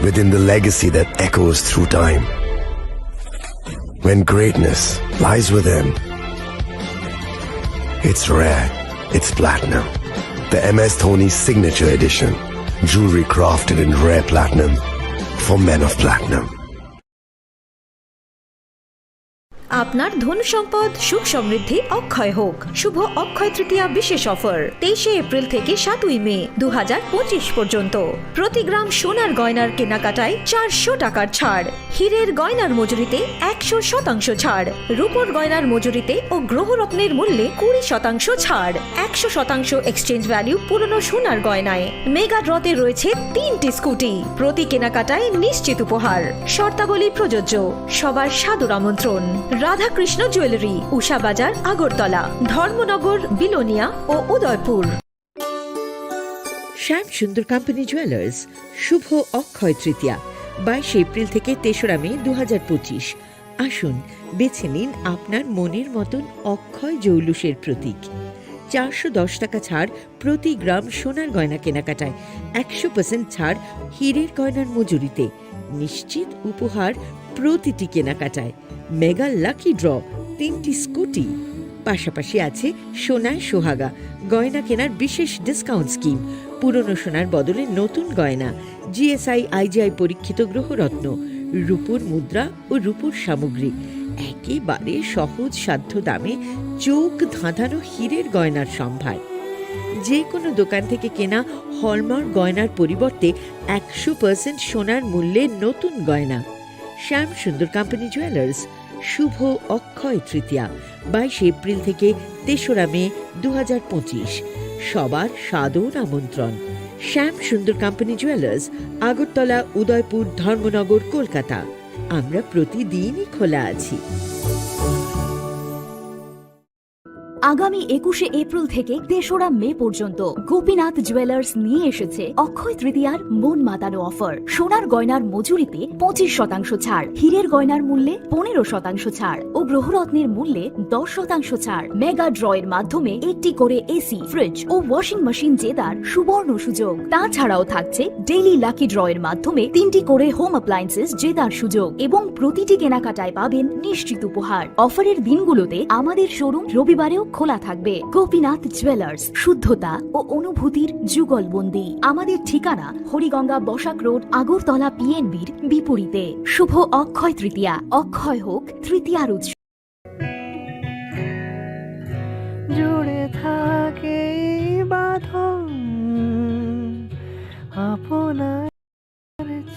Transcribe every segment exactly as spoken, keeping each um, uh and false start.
within the legacy that echoes through time. When greatness lies within, it's rare, it's platinum. The M S Dhoni Signature Edition, jewelry crafted in rare platinum for men of platinum. আপনার ধন সম্পদ সুখ সমৃদ্ধি অক্ষয় হোক। শুভ অক্ষয় তৃতীয়া বিশেষ অফার তেইশে এপ্রিল থেকে সাতই মে দু হাজার পঁচিশ পর্যন্ত। প্রতি গ্রাম সোনার গয়নার কেনাকাটায় চারশো টাকার ছাড়, হীরের গয়নার মজুরিতে একশো শতাংশ ছাড়, রূপোর গয়নার মজুরিতে ও গ্রহরত্নের মূল্যে কুড়ি শতাংশ ছাড়, একশো শতাংশ এক্সচেঞ্জ ভ্যালু পুরনো সোনার গয়নায়। মেগা ড্রতে রয়েছে তিনটি স্কুটি, প্রতি কেনাকাটায় নিশ্চিত উপহার। শর্তাবলী প্রযোজ্য। সবার সাদর আমন্ত্রণ। রাধাকৃষ্ণ জুয়েলারি, উষা বাজার, আগরতলা, ধর্মনগর, বিলোনিয়া ও উদয়পুর। শ্যাম সুন্দর কোম্পানি জুয়েলার্স, শুভ অক্ষয় তৃতীয়া, বাইশে এপ্রিল থেকে তেসরা মে দু হাজার পঁচিশ। আসুন, বেছে নিন আপনার মনের মতন অক্ষয় জৌলুসের প্রতীক। চারশো দশ টাকা ছাড় প্রতি গ্রাম সোনার গয়না কেনাকাটায়, একশো পার্সেন্ট ছাড় হীরের গয়নার মজুরিতে, নিশ্চিত উপহার প্রতিটি কেনাকাটায়, মেগা লাকি ড্র, তিনটি স্কুটি, পাশাপাশি আছে সোনায় সোহাগা গয়না কেনার বিশেষ ডিসকাউন্ট স্কিম, পুরনো সোনার বদলে নতুন গয়না, G S I I G I পরীক্ষিত গ্রহরত্ন, রূপোর মুদ্রা ও রূপোর সামগ্রী, একেবারে সহজ সাধ্য দামে চোখ ধাঁধানো হীরের গয়নার সম্ভার। যে কোনো দোকান থেকে কেনা হলমার্ক গয়নার পরিবর্তে একশো পার্সেন্ট সোনার মূল্যে নতুন গয়না। শ্যাম সুন্দর কোম্পানি জুয়েলার্স, শুভ অক্ষয় তৃতীয়া, বাইশে এপ্রিল থেকে তেসরা মে দু হাজার পঁচিশ। সবার সাদর আমন্ত্রণ। শ্যাম সুন্দর কোম্পানি জুয়েলার্স, আগরতলা, উদয়পুর, ধর্মনগর, কলকাতা। আমরা প্রতিদিনই খোলা আছি। আগামী একুশে এপ্রিল থেকে তেসরা মে পর্যন্ত গোপীনাথ জুয়েলার্স নিয়ে এসেছে অক্ষয় তৃতীয়ার মন মাতানো অফার। সোনার গয়নার মজুরিতে পঁচিশ শতাংশ ছাড়, হীরের গয়নার মূল্যে পনেরো শতাংশ ছাড় ও গ্রহরত্নের মূল্যে দশ শতাংশ ছাড়। মেগা ড্র এর মাধ্যমে একটি করে এসি, ফ্রিজ ও ওয়াশিং মেশিন জেতার সুবর্ণ সুযোগ। তাছাড়াও থাকছে ডেইলি লাকি ড্র এর মাধ্যমে তিনটি করে হোম অ্যাপ্লায়েন্সেস জেতার সুযোগ এবং প্রতিটি কেনাকাটায় পাবেন নিশ্চিত উপহার। অফারের দিনগুলোতে আমাদের শোরুম রবিবারেও খোলা থাকবে। গোপীনাথ জুয়েলার্স, শুদ্ধতা ও অনুভূতির যুগলবন্দি। আমাদের ঠিকানা হরিগঙ্গা বসাক রোড, আগরতলা পিএনবির বিপরীতে। শুভ অক্ষয় তৃতীয়া, অক্ষয় হোক তৃতীয়ার উৎসব। জুড়ে থাকে এই বাঁধন আপনার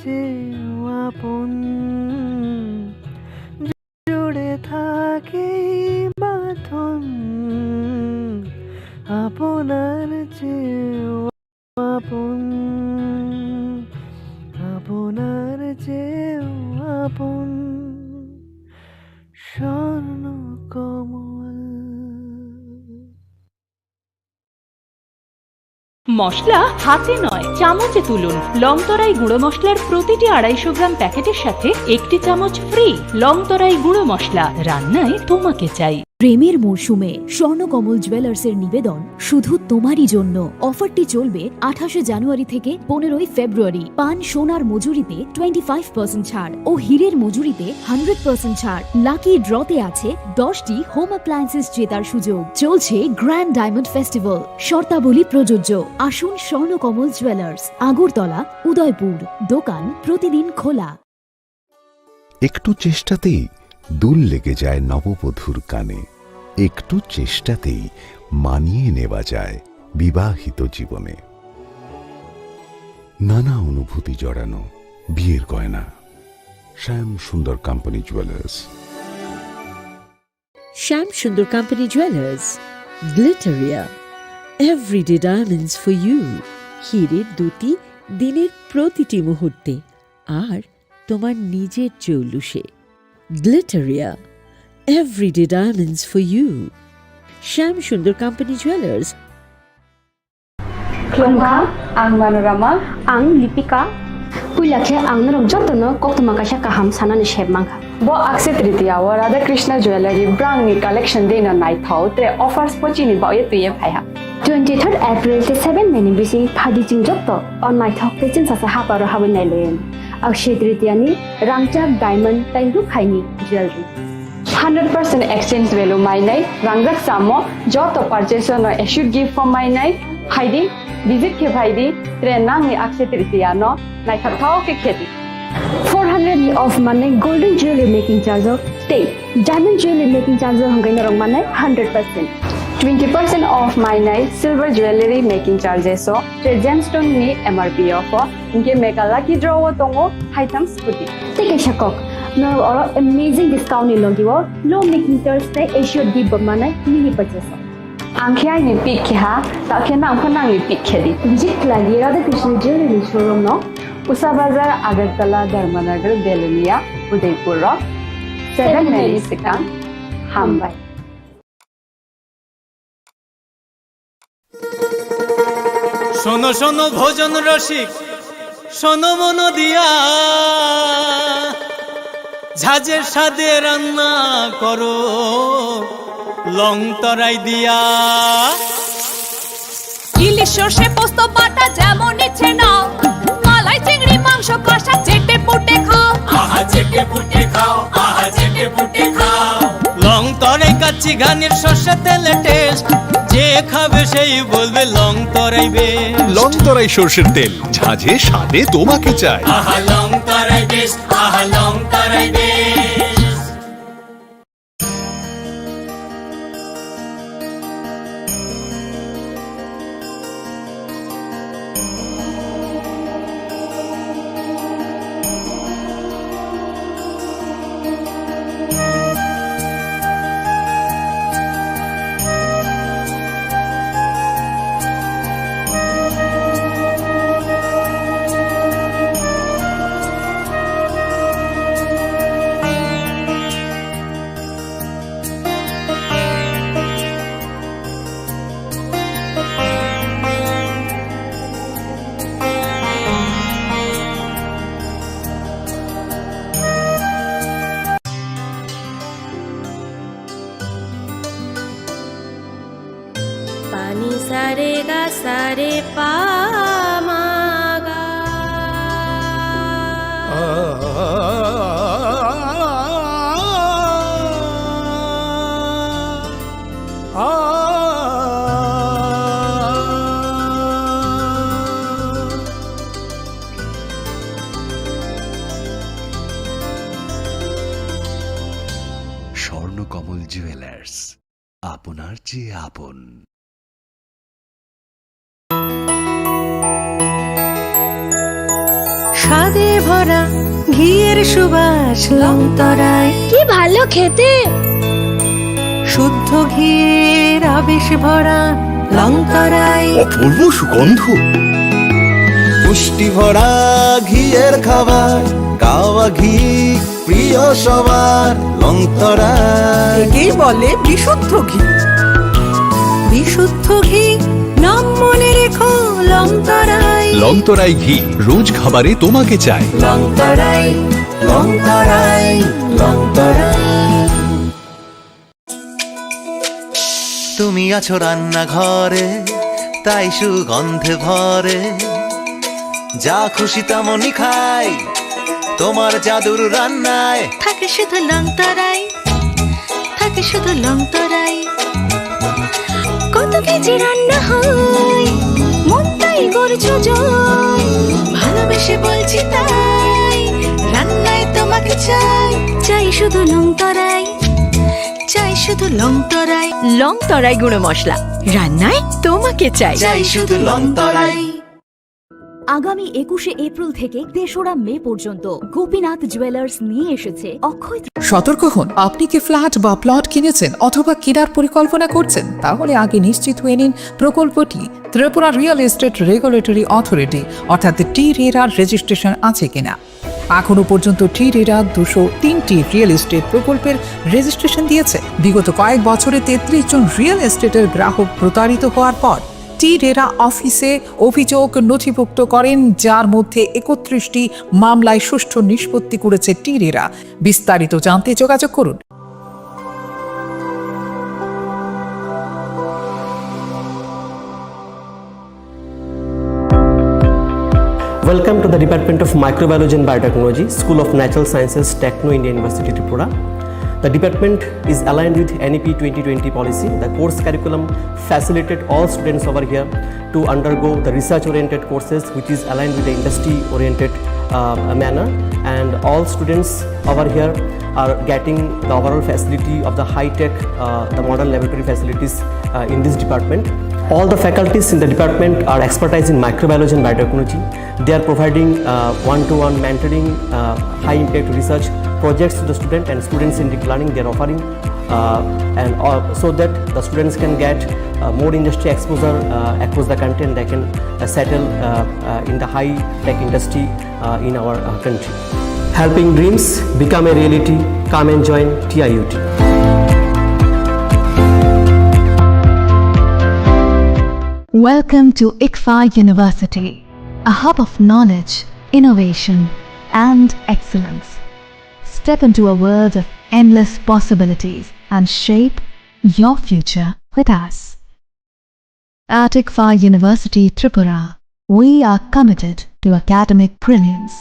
চেয়েও আপন। জুড়ে থাকে এই বাঁধন আপনার চেয়েও আপন, আপনার চেয়েও আপন। স্বর্ণ কমল। মশলা হাতে নয়, চামচে তুলুন। লংতরাই গুঁড়ো মশলার প্রতিটি আড়াইশো গ্রাম প্যাকেটের সাথে একটি চামচ ফ্রি। লংতরাই গুঁড়ো মশলা, রান্নায় তোমাকে চাই। প্রেমের মরশুমে স্বর্ণকমল জুয়েলার্সের নিবেদন শুধু তোমারই জন্য। অফারটি চলবে আঠাশে জানুয়ারি থেকে পনেরোই ফেব্রুয়ারি। পান সোনার মজুরিতে টোয়েন্টি ফাইভ পার্সেন্ট ছাড় ও হীরের মজুরিতে হান্ড্রেড পার্সেন্ট ছাড়। লাকি ড্রতে আছে দশটি হোম অ্যাপ্লায়েন্সেস জেতার সুযোগ। চলছে গ্র্যান্ড ডায়মন্ড ফেস্টিভ্যাল, শর্তাবলী প্রযোজ্য। আসুন স্বর্ণকমল জুয়েলার্স, আগরতলা, উদয়পুর। দোকান প্রতিদিন খোলা। একটু চেষ্টাতেই দুল লেগে যায় নববধূর কানে, একটু চেষ্টাতেই মানিয়ে নেওয়া যায় বিবাহিত জীবনে। নানা অনুভূতি জড়ানো বিয়ের গয়না। শ্যাম Sundar company jewellers. Shyam Sundar company jewellers, Glitteria, everyday diamonds for you. হীরের দ্যুতি দিনের প্রতিটি মুহূর্তে, আর তোমার নিজের জৌলুসে। Glitteria, everyday diamonds for you. Shyam Sundar company jewellers. Khulumkha, ang Manorama. Ang Lipika. Puila khe ang norok jotono koktwma kaisa kaham sanani sep mankha. Bo Akshaya Tritiya o Radha Krishna Jewellery brang ni collection de no naithok tre offers bo chini bagwi twiwi phaiha. Twenty third April tei seven May ni bising phaidi chwng joto o naithok tei chwngsacha haparo habwi nailaio. Akshay Tritiya ni rangchak diamond tei rukhaini jewelry. Hundred percent exchange value mainai, rangjak samo joto purchase no assured gift form mainai, haidi visit khe phaidi, tre nangni Akshay Tritiya no naithok thao khe khedi. Four hundred ni off manai golden jewelry making charge o tei diamond jewelry making charge o hwnkhai norok manai hundred percent. Twenty percent off mainai silver jewelry making charges o, tre gemstone ni M R P o pho, hinkhe mega lucky draw o tongo haitham scooty. Tei kaisa kok, norok oro amazing discount ni logi o low making charge tei assured gift bo manai mini purchase o. Ang khe aini pick khe ha, ta khe nang pho nangni pick khe di. Visit khlai di Radha Krishna Jewelry showroom no. Usa Bazar, Agartala, Dharmanagar, Belonia, Udaipur rok. Seven May ni swkang. Hambai. শোনো শোনো ভজন রসিক, শোনো মন দিয়া, ঝাঁঝে স্বাদে রান্না করো লং তরাই দিয়া। ইলিশ সর্ষে পোস্ত বাটা যেমন ইচ্ছে নাও, মালাই চিংড়ি মাংস কষা চেটে পুটে খাও। আহা চেটে পুটে খাও, আহা চেটে পুটে খাও। লং তরাই কাচ্চি ঘানির সর্ষে তেলে টেস্ট, যে খাবে সেই বলবে লং তরাই বেশ। লং তরাই সর্ষের তেল, ঝাঁঝে স্বাদে তোমাকে চাই। আহা লং তরাই বেশ, আহা লং তরাই বেশ। Pani sare ga sare pa ma ga. Swarnakamal jewellers, আপনার চেয়ে আপন। স্বাদে ভরা ঘিয়ের সুবাস লং তরাই। কি ভালো খেতে! শুদ্ধ ঘিয়ের আবেশ ভরা লং তরাই। অপূর্ব সুগন্ধ। পুষ্টি ভরা ঘিয়ের খাবার, কাওয়া ঘি প্রিয় সবার লং তরাই। একেই বলে বিশুদ্ধ ঘি। বিশুদ্ধ ঘি, নাম মনে রেখো লং তরাই। লং তরাই ঘি, রোজ খাবারে তোমাকে চাই। লং তরাই, লং তরাই, লং তরাই। তুমি আছো রান্নাঘরে, তাই সুগন্ধে ভরে। যা খুশি তেমনই খাই, তোমার জাদুর রান্নায়। থাকে শুধু লং তরাই, থাকে শুধু লং তরাই। কত কেজি রান্না হয়, মন তাই করছো জয়। ভালোবেসে বলছি তাই, রান্নায় তোমাকে চাই। চাই শুধু লং তরাই, চাই শুধু লং তরাই। লং তরাই গুঁড়ো মশলা, রান্নায় তোমাকে চাই। চাই শুধু লং তরাই। আগামী একুশে এপ্রিল থেকে তেসরা মে পর্যন্ত গোপীনাথ জুয়েলার্স নিয়ে এসেছে অক্ষয় তৃ- সতর্ক হন, আপনি কি ফ্ল্যাট বা প্লট কিনেছেন অথবা কেনার পরিকল্পনা করছেন? তাহলে আগে নিশ্চিত হয়ে নিন প্রকল্পটি Tripura real estate regulatory authority অর্থাৎ টি রেরার রেজিস্ট্রেশন আছে কিনা। এখনো পর্যন্ত টি রেরা দুশো তিনটি রিয়েল এস্টেট প্রকল্পের রেজিস্ট্রেশন দিয়েছে। বিগত কয়েক বছরে তেত্রিশ জন রিয়েল এস্টেটের গ্রাহক প্রতারিত হওয়ার পর টি রেরা অফিসে অভিযোগ নথিভুক্ত করেন, যার মধ্যে একত্রিশটি মামলায় সুষ্ঠু নিষ্পত্তি করেছে টি রেরা। বিস্তারিত জানতে যোগাযোগ করুন। Welcome to the Department of Microbiology and Biotechnology, School of Natural Sciences, Techno India University, Tripura. The department is aligned with N E P twenty twenty policy. The course curriculum facilitate all students over here to undergo the research-oriented courses, which is aligned with the industry-oriented, uh, manner. And all students over here are getting the overall facility of the high-tech, uh, the modern laboratory facilities, uh, in this department. All the faculties in the department are expertise in microbiology and biotechnology. They are providing, uh, one-to-one mentoring, uh, high-impact research projects to the student and student-centric learning they are offering, uh, and, uh, so that the students can get, uh, more industry exposure, uh, across the country, and they can, uh, settle, uh, uh, in the high-tech industry, uh, in our, uh, country. Helping dreams become a reality. Come and join T I U T. Welcome to ICFAI University, a hub of knowledge, innovation, and excellence. Step into a world of endless possibilities and shape your future with us. At ICFAI University Tripura, we are committed to academic brilliance.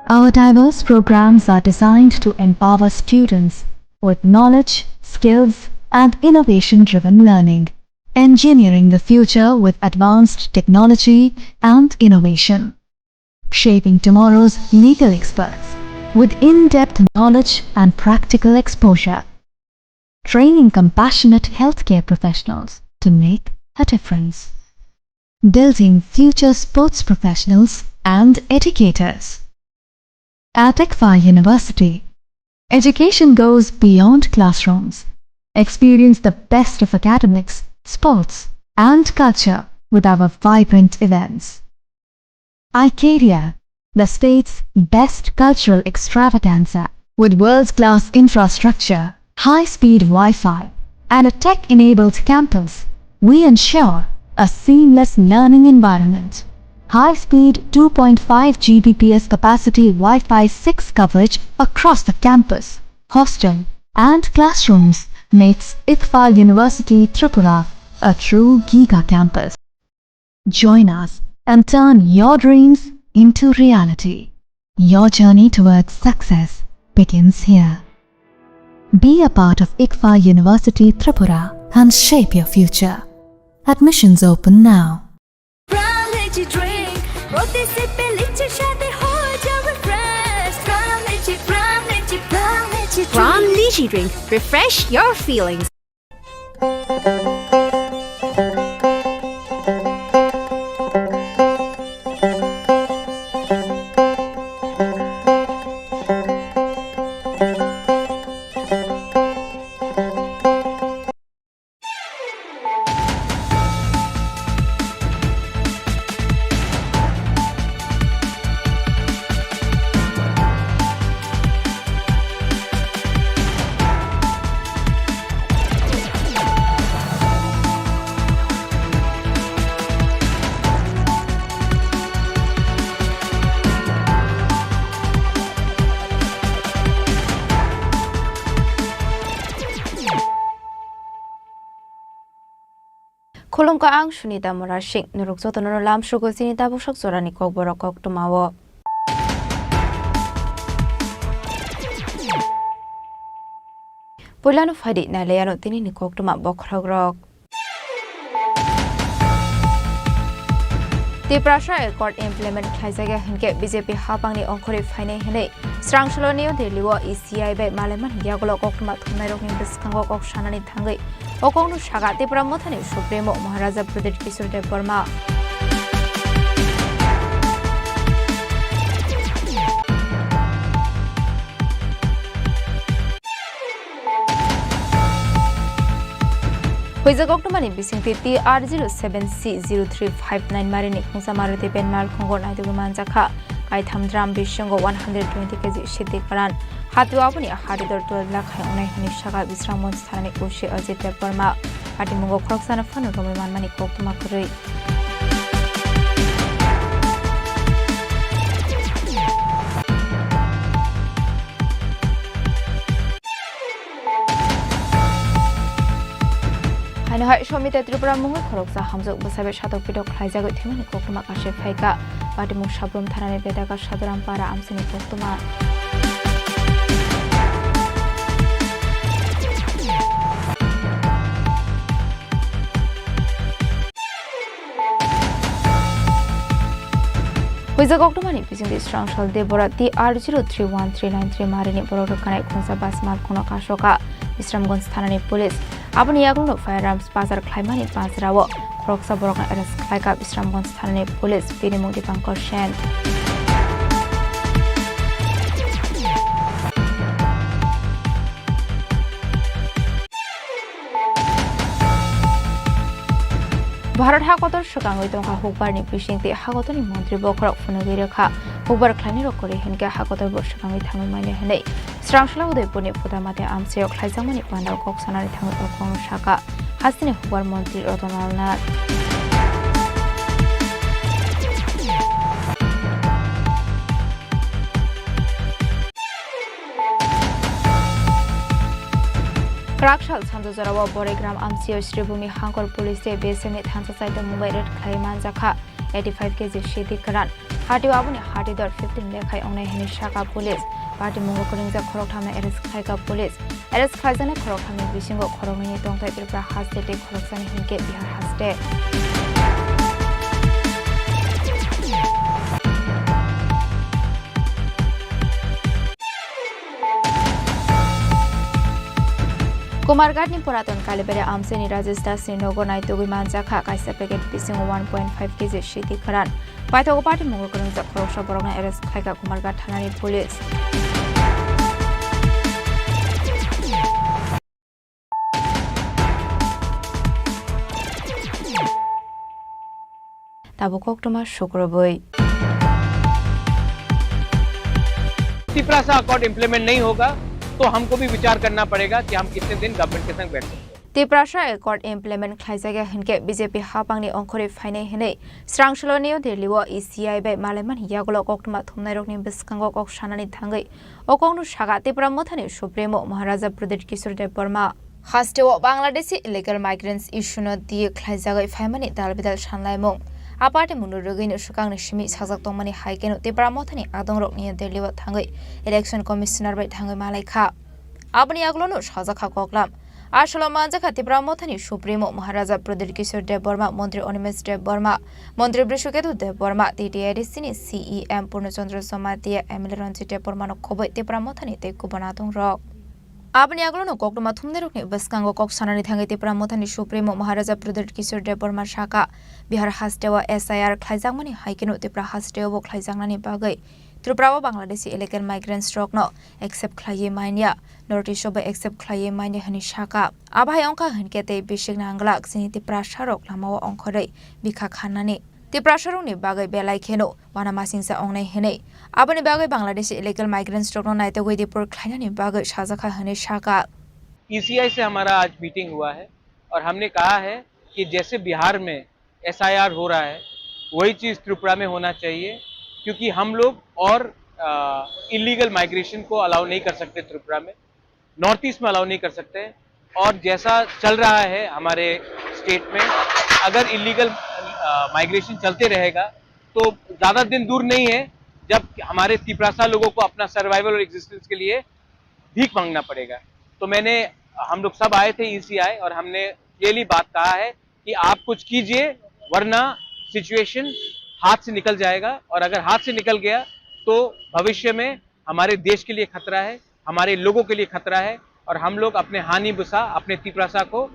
Our diverse programs are designed to empower students with knowledge, skills, and innovation-driven learning, engineering the future with advanced technology and innovation, shaping tomorrow's legal experts with in-depth knowledge and practical exposure, training compassionate healthcare professionals to make a difference, building future sports professionals and educators. At ICFAI University, education goes beyond classrooms. Experience the best of academics, sports, and culture with our vibrant events. ICARIA, the state's best cultural extravaganza, with world-class infrastructure, high-speed Wi-Fi, and a tech-enabled campus, we ensure a seamless learning environment. High-speed two point five G B P S capacity Wi-Fi six coverage across the campus, hostel, and classrooms makes ICFAI University Tripura a true giga campus. Join us and turn your dreams into reality. Your journey towards success begins here. Be a part of ICFAI University Tripura and shape your future. Admissions open now. Pram Lychee drink, প্রতি সিপে লিচির স্বাদে হয়ে যাবে fresh। Pram Lychee, Pram Lychee, Pram Lychee drink। Pram Lychee drink, refresh your feelings. Khulumkha, ang Sunita Murasing. Norok jotono lamsugo chini tabuksak jorani kokborok koktwmao. Puilano phaidi nailaiano tinini koktwma bokhorokrok. Tiprasa Accord implement khlaijak ya hinkhe B J P hapangni ongkhorwi phainai hwnwi Srangsolo New Delhi-o E C I bai malaimani yagulo koktwma thumnairokni bwskango kok sanani thangwi o kokno sakha Tipra Mothani Supremo Maharaja Pradyut Kishore Debbarma. Huijak koktwmani bisingtwi T R zero seven C zero three five nine marini khungsa Maruti van malkhungo naitugwi manjakha. Kaitham drum bisingo one hundred twenty K G siti kwran. Hatio aboni haridor twelve lakh hai wngnai hwnwi sakha Bisramganj thanani O C Ajit Debbarma. Patimungo khoroksano phano romwi manmani koktwma kwrwi. Haino Hai Somita Tripura mungwi khoroksa hamjwk bwsai bai satok pitok khlaijagwi thwimani koktwma kase phaikha. Patimung Sabrum thanani Bedaka Sadoram para amchini koktwma. Huijak koktwmani bisingtwi Srangsal Debora T R zero three one three nine three marini borok rwkhanai khungsa bus malkhungno kasoka Bisramganj thanani police. Aboni yagulo firearms pajar khlaimani panjrao khoroksa borokno arrest khlaikha Bisramganj thanani police, bini mung Dipankar Sen. Bharat hakotor swkangwi tongkha hukbarni bisingtwi hakotorni montri bokhorok phunugwi rwkha. Hukbar khlainai rok kwrwi hinkhe hakotor bo swkangwi thangwi manya hwnwi Srangsala Udaipurni Phutamati amchaio khlaijakmani pandao kok sanani thangwi o kokno sakha hasteni hukbar montri Ratan Lal Nath. Kwrak sal sanjajorao Boraigram amchaio Sribhumi Hangkor police tei B S F ni thansa chaitok mobile raid khlai manjakha eighty five K G sidi kwran. Hatio aboni hati dor fifteen lekhai ongnai hwnwi sakha police. Party mungo kwrwngjak khoroktham no arrest khlaikha police. Arrest khlaijaknai khoroktham ni bisingo khoroknwi ni tongthai Tripura haste tei khoroksani hinkhe Bihar haste. Kumarghat ni Puraton Kalibari amchaini Rajesh Das ni nogo naitugwi manjakha kaisa packet bisingo one point five K G sidi kwran. Paithago party mungo kwrwngjak khoroksa borokno arrest khlaikha Kumarghat thanani police. Tabuk koktwma sukrubwi. Tiprasa accord implement नहीं होगा तो हमको भी विचार करना पड़ेगा कि हम कितने दिन गवर्नमेंट के संग बैठ सकते हैं। Tiprasa Accord implement khlaijak ya hinkhe B J P hapang ni ongkhorwi phainai hwnwi Srangsalo New Delhi o E C I bai malaimani yagulo koktwma thumnairokni bwskango kok sanani thangwi o kokno sakha Tipra Mothani Supremo Maharaja Pradyut Kishore Debbarma. Hasteo Bangladeshi illegal migrants issue no tiywi khlaijagwi phaimani dalbidal sanlaimung. A party mungno rwgwino swkangni simi sajak tongmani hai kheno Tipra Mothani adongrok New Delhi o thangwi Election Commissioner bai thangwi malaikha. Aboni yagulono sajakha koklam. A salo manjakha Tipra Mothani Supremo Maharaja Pradyut Kishore Debbarma, Montri Animesh Debbarma, Montri Brishaketu Debbarma, T T A D C ni C E M Purno Chandra Jamatia, M L A Ranjit Debbarmano khobwi Tipra Mothani tei kubun adongrok. Aboni yagulono koktwma thumnairokni bwskango kok sanani thangwi Tipra Mothani Supremo Maharaja Pradyut Kishore Debbarma sakha, Bihar hasteo S I R khlaijakmani hai kheno Tipra hasteobo khlaijaknani bagwi Tripura o Bangladeshi illegal migrants rokno accept khlaiwi manya, North East o bo accept khlaiwi manya hwnwi sakha. Abo hai wngkha hinkhe tei bisik nangwlak chini Tiprasarok lamao ongkhorwi bikha khanani. Tiprasarokni bagwi belai kheno uanamasingcha wngnai hwnwi. Aboni bagwi Bangladeshi illegal migrants rokno naitugwi deport khlainani bagwi sajakha hwnwi sakha. E C I से हमारा आज मीटिंग हुआ है और हमने कहा है कि जैसे बिहार में एसआईआर हो रहा है, वही चीज़ त्रिपुरा में होना चाहिए, क्योंकि हम लोग और इलीगल माइग्रेशन को अलाउ नहीं कर सकते त्रिपुरा में, नॉर्थ ईस्ट में अलाउ नहीं कर सकते। और जैसा चल रहा है हमारे स्टेट में, अगर इलीगल माइग्रेशन चलते रहेगा तो ज़्यादा दिन दूर नहीं है जब हमारे तिपरासा लोगों को अपना सर्वाइवल और एग्जिस्टेंस के लिए भीख मांगना पड़ेगा। तो मैंने, हम लोग सब आए थे ईसीआई और हमने क्लियरली बात कहा है कि आप कुछ कीजिए, वरना सिचुएशन हाथ से निकल जाएगा, और अगर हाथ से निकल गया तो भविष्य में हमारे देश के लिए खतरा है, हमारे लोगों के लिए खतरा है, और हम लोग अपने हानि बुसा, अपने तिपरासा को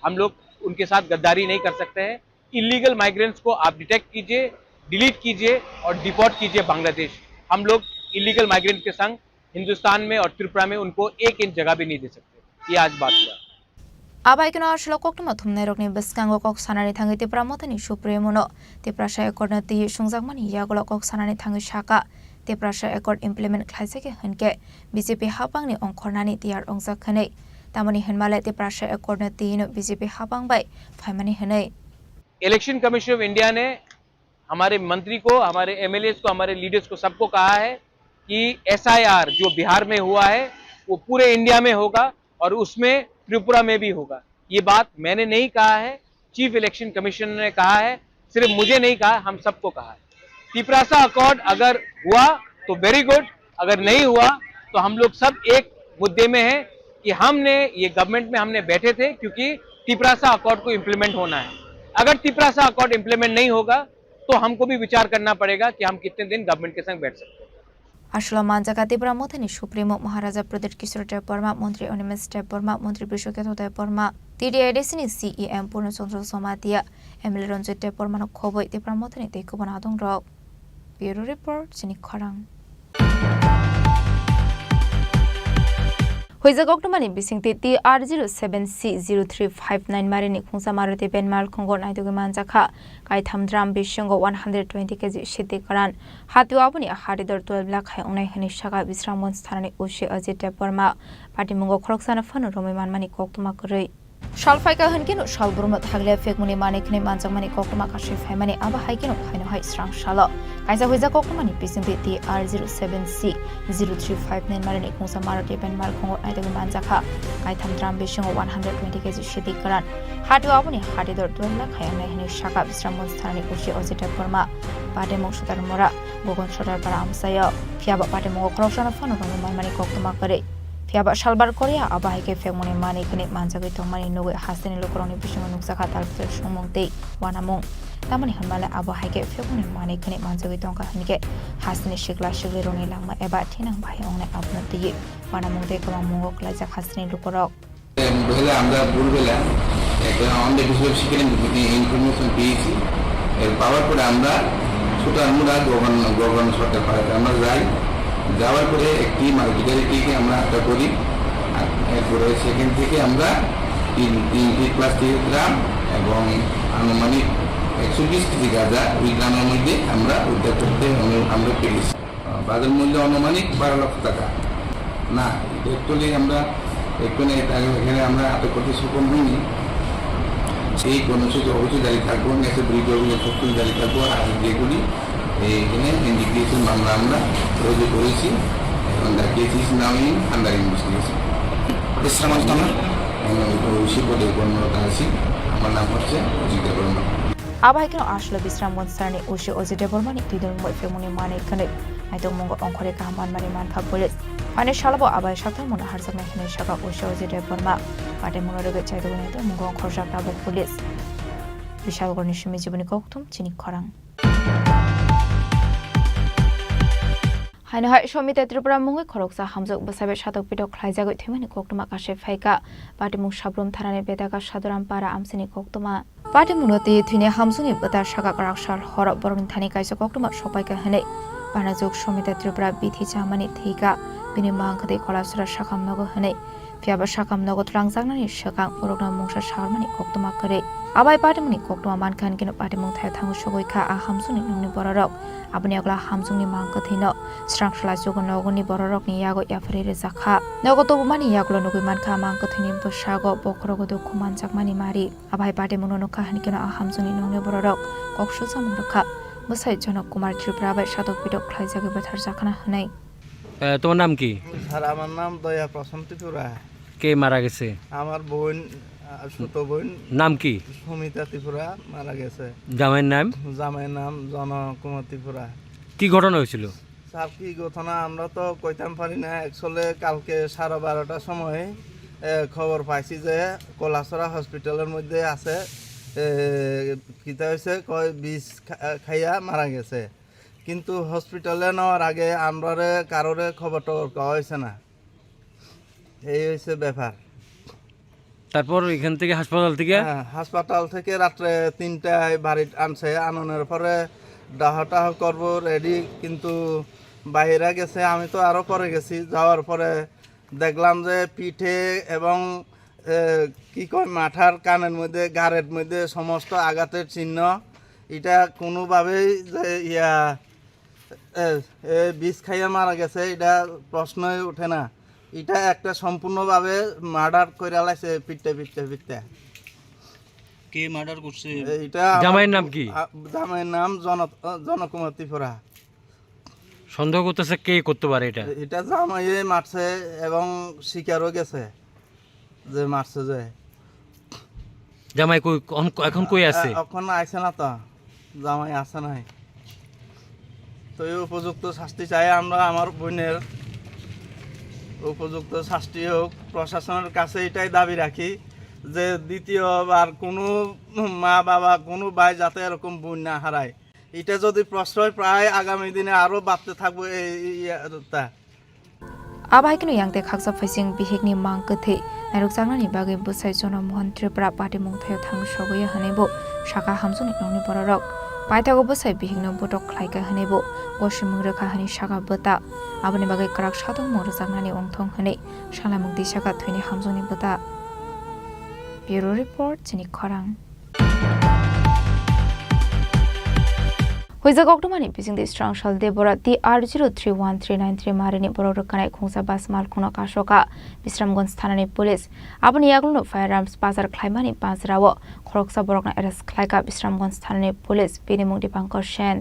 हम लोग उनके साथ गद्दारी नहीं कर सकते हैं। इलीगल माइग्रेंट्स को आप डिटेक्ट कीजिए, डिलीट कीजिए और डिपोर्ट कीजिए बांग्लादेश। हम लोग इलीगल माइग्रेंट के संग हिंदुस्तान में और त्रिपुरा में उनको एक इंच जगह भी नहीं दे सकते। ये आज बात हुआ। Abai kheno aswk koktwma thumnairokni bwskango kok sanani thangwi Tipra Mothani Supremo no Tiprasa Accord no twiwi swngjakmani yagulo kok sanani thangwi sakha, Tiprasa Accord implement khlaijak ya hwnkhe B J P hapangni ongkhornani tiyar wngjak hwnwi. Tamoni hwnmale Tiprasa Accord no twiwi no B J P hapang bai phaimani hwnwi. Election commission of India ने हमारे मंत्री को, हमारे एमएलएस को, हमारे लीडर्स को, सबको कहा है कि एसआईआर जो बिहार में हुआ है वो पूरे इंडिया में होगा और उसमें त्रिपुरा में भी होगा। ये बात मैंने नहीं कहा है, चीफ इलेक्शन कमिश्नर ने कहा है, सिर्फ मुझे नहीं कहा, हम सबको कहा है। तिपरासा अकॉर्ड अगर हुआ तो वेरी गुड, अगर नहीं हुआ तो हम लोग सब एक मुद्दे में हैं कि हमने ये गवर्नमेंट में हमने बैठे थे क्योंकि तिपरासा अकॉर्ड को इम्प्लीमेंट होना है। अगर तिपरासा अकॉर्ड इम्प्लीमेंट नहीं होगा तो हमको भी विचार करना पड़ेगा कि हम कितने दिन गवर्नमेंट के संग बैठ सकते हैं। Aswlao manjakha Tipra Mothani Supremo Maharaja Pradyut Kishore Debbarma, Montri Animesh Debbarma, Montri Bishwaketu Debbarma, T T A D C ni C E M Purno Chandra Jamatia, M L A Ranjit Debbarmano khobwi Tipra Mothani tei kubun adongrok. Bureau Report, Chini Khorang. Huijak koktwmani bisingtwi T R zero seven C zero three five nine marini khungsa Maruti van malkhungo naitugwi manjakha. Kaitham drum bisingo one hundred twenty K G sidi kwran. Hatio aboni haridor twelve lakh hai wngnai hwnwi sakha Bisramganj thanani O C Ajit Debbarma. Patimungo khoroksano phano romwi manmani koktwma kwrwi. Sal phaikha hwnkhe no sal burma thaglia phekmani manwi khwnwi manjakmani koktwma kasui phaimani, abo hai kheno haino hai srang salo. Kaisa huijak koktwmani bisingtwi T R zero seven C zero three five nine marini khungsa Maruti van malkhungo naitugwi manjakha. Kaitham drum bisingo one hundred twenty K G sidi kwran. Hatio aboni haridor twelve lakh hai wngnai hwnwi sakha Bisramganj thanani O C Ajit Debbarma. Patimung Sudarmura, Gogon Sudarpara amchaio. Phiyaba patimungo khoroksano phano romwi manmani koktwma kwrwi. Phiyaba salbar Korea abo hai khe phekmani manwi khwnwi manjagwi tongmani nugwi hasteni lukurokni bisingo nukjakha talphitor songmung tei uanamung. Tamoni hwnmale abo hai khe phekmani manwi khwnwi manjagwi tongkha hwnkhe hasteni sikla siklirokni langma eba thinang bahai wngnai abono twiwi uanamung tei kwmangmungo kwlaijak hasteni lukurok. পহলে আমরা ভোরবেলা একটা অন্ধ বিষয়ে সেখানে ইনফরমেশন পেয়েছি। এর পাওয়ার পরে আমরা সুতারমুড়া গগন গগন সরকার পাড়াতে আমরা যাই। যাওয়ার পরে একটি মারুতি গাড়িটিকে আমরা আটক করি। আর এরপরে সেখান থেকে আমরা তিন তিনটি প্লাস্টিকের ড্রাম এবং আনুমানিক একশো বিশ কেজি গাঁজা ওই ড্রামের মধ্যে আমরা উদ্ধার করতে আমরা পেরেছি। বাজার মূল্য আনুমানিক বারো লক্ষ টাকা। না, এটা অ্যাকচুয়ালি আমরা এখানে এখানে আমরা আটক করতে সক্ষম হইনি। সেই কর্মসূচি অবশ্যই জারি থাকবো, নেক্সট ভিডিও সবসময় জারি থাকবো। আর যেগুলি এইখানে এনডিপিএস এর মামলা আমরা রুজু করেছি, এখন the case is now in under investigation. বিশ্রাম আস্তানা? ওই শিল্প কর্মরত আছি। আমার নাম হচ্ছে অজিত Debbarma. Abo hai kheno aswlao Bisramganj thanani O C Ajit Debbarmani twidulmung bai phekmani manwi khwnwi naitokmungo ongkhorwi kaham manmani mankha police. Phaini salobo abo hai saktharmungno harjaknai hwnwi sakha O C Ajit Debbarma. Patimungno rwgwi chaitugwi naitokmungo ongkhorjak tabuk police. Bishalgarhni simi Jiboni Kokthum, Chini Khorang. Haino hai Somita Tripura mungwi khoroksa hamjwk bwsai bai satok pitok khlaijagwi thwimani koktwma kasui phaikha. Patimung Sabrum thanani Bedaka Saduram para amchaini koktwma. Patimungno twi thwini hamjwkni bwta saka kwrak sal horo borokni thani kaisa koktwma sokpaikha hwnwi panajuk Somita Tripura bithi chamani thwikha. Bini mang kwtwi Kolasora sakham nogo hwnwi. Phiyaba sakham nogo twlangjaknani swkang borokno mungsa saharmani koktwma kwrwi. Abai patimungni koktwma mankha hwnkhe patimung thaio thango sogwi kha, a hamjwkni nokni bororok. Aboni yagulo hamjwkni mang kwthwino srang sla chugo nogoni bororokni yago yapharwi rijak kha. Nogo tubumani yagulo nugwi mankha, mang kwthwini bwsago bokhorogo dukhu manjakmani mari. Abai patimungno nukha hwnkhe a hamjwkni nokni bororok kok sujamung rwkha. Bwsai Jonok Kumar Tripura bai satok pitok khlaijagwi bwtharjak khna hwnwi. এ, তোমার নাম কি? স্যার, আমার নাম দয়া প্রসন্ন ত্রিপুরা। কে মারা গেছে? আমার বোন, আহ, ছোট বোন নাম কি? সুমিতা ত্রিপুরা মারা গেছে। জামাইয়ের নাম? জামাইয়ের নাম জনকুমার ত্রিপুরা। কি ঘটনা হয়েছিল? স্যার, কি ঘটনা আমরা তো কইতাম পারি না। অ্যাকচুয়ালি কালকে সাড়ে বারোটার সময়, এ, খবর পাইছি যে কলাছড়া হসপিটালের মধ্যে আছে, এ, কিতা হয়েছে, কয় বিষ খা-, খাইয়া মারা গেছে। কিন্তু হসপিটালে নেওয়ার আগে আমরারে কারোরে খবর টবর কওয়া হয়েছে না। এই হয়েছে ব্যাপার। তারপর এখান থেকে হাসপাতাল থেকে? হ্যাঁ, হাসপাতাল থেকে রাত্রে তিনটায় বাড়িত আনছে। আনানোর পরে ডাহা টাহা করবো রেডি, কিন্তু বাইরে গেছে, আমি তো আরও পরে গেছি। যাওয়ার পরে দেখলাম যে পিঠে এবং, এ, কি কয়, মাথার কানের মধ্যে, গারের মধ্যে সমস্ত আঘাতের চিহ্ন। এটা কোনোভাবেই যে ইয়া, এ, এ, বিষ খাইয়া মারা গেছে, এটা প্রশ্নই ওঠে না। এটা একটা সম্পূর্ণভাবে মার্ডার করে লাইছে, পিটতে, পিটতে, পিটতে। কে মার্ডার করছে? এটা আমার জামাইয়ের নাম কি? আ, জামাইয়ের নাম জন-, জনকুমার ত্রিপুরা। সন্দেহ করতেছে কে করতে পারে এটা? এটা জামাইয়ে মারছে এবং শিকারও গেছে যে মারছে যে। জামাই কই, অন-, এখন কই আছে? এ, এখন আইছে না তো, জামাই আছে নাই। তো এই উপযুক্ত শাস্তি চাই আমরা আমার বোনের, উপযুক্ত শাস্তি হোক। প্রশাসনের কাছে এটাই দাবি রাখি যে দ্বিতীয়বার কোনো মা বাবা, কোনো ভাই যাতে এরকম বোন না হারায়। এটা যদি প্রশ্রয় পায়, আগামী দিনে আরও বাড়তে থাকবে এই, এই ইয়েটা। Abo hai kheno yang tei khaksa phaising bihikni mang kwthwi nairukjaknani bagwi bwsai Jono Mohan Tripura party mungthaio thang sogwi hwnwi bo sakha hamjakni nokni bororok. Paithago bwsai bihikno botok khlaikha hwnwi bo gosimung rwkha hwnwi sakha bwta. Aboni bagwi kwrak satongmung rwjaknani ongthong hwnwi salaimung twi sakha thwini hamjakni bwta. Bureau Report, chini khorang. Huijak koktwmani bisingtwi Srangsal Debora T R zero three one three nine three marini borok rwkhanai khungsa bus malkhungno kasokha Bisramganj thanani police. Aboni yagulono firearms pajar khlaimani panjrao khoroksa borokno arrest khlaikha Bisramganj thanani police, bini mung Dipankar Sen.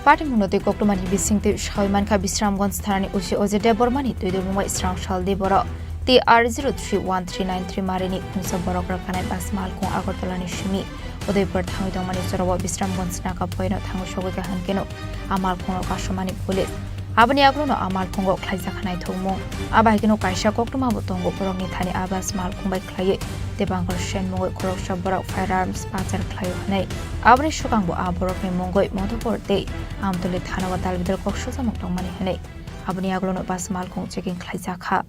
Party mungno twi koktwmani bisingtwi sawi mankha Bisramganj thanani O C Ajay Debbarmani twidulmung bai Srangsal Debora T R zero three one three nine three marini khungsa borok rwkhanai bus malkhung Agartala ni simi Udaipur thangwi tongmani jorao Bisramganj naga poino thangwi sogwi kaham keno a malkhungno kasomani police. Aboni yagulono a malkhungo khlaijak naithokmung. Abo hai kheno kaisa koktwma bo tongo, borokni thani a bus malkhung bai khlaiwi Dipankar Sen mungwi khoroksa borok firearms pajar khlaio hwnwi. Aboni swkangbo a borokni mungwi Madhupur tei Amtuli thanao dalbidal kok sujamung tongmani hwnwi. Aboni yagulono bus malkhung checking khlaijakha.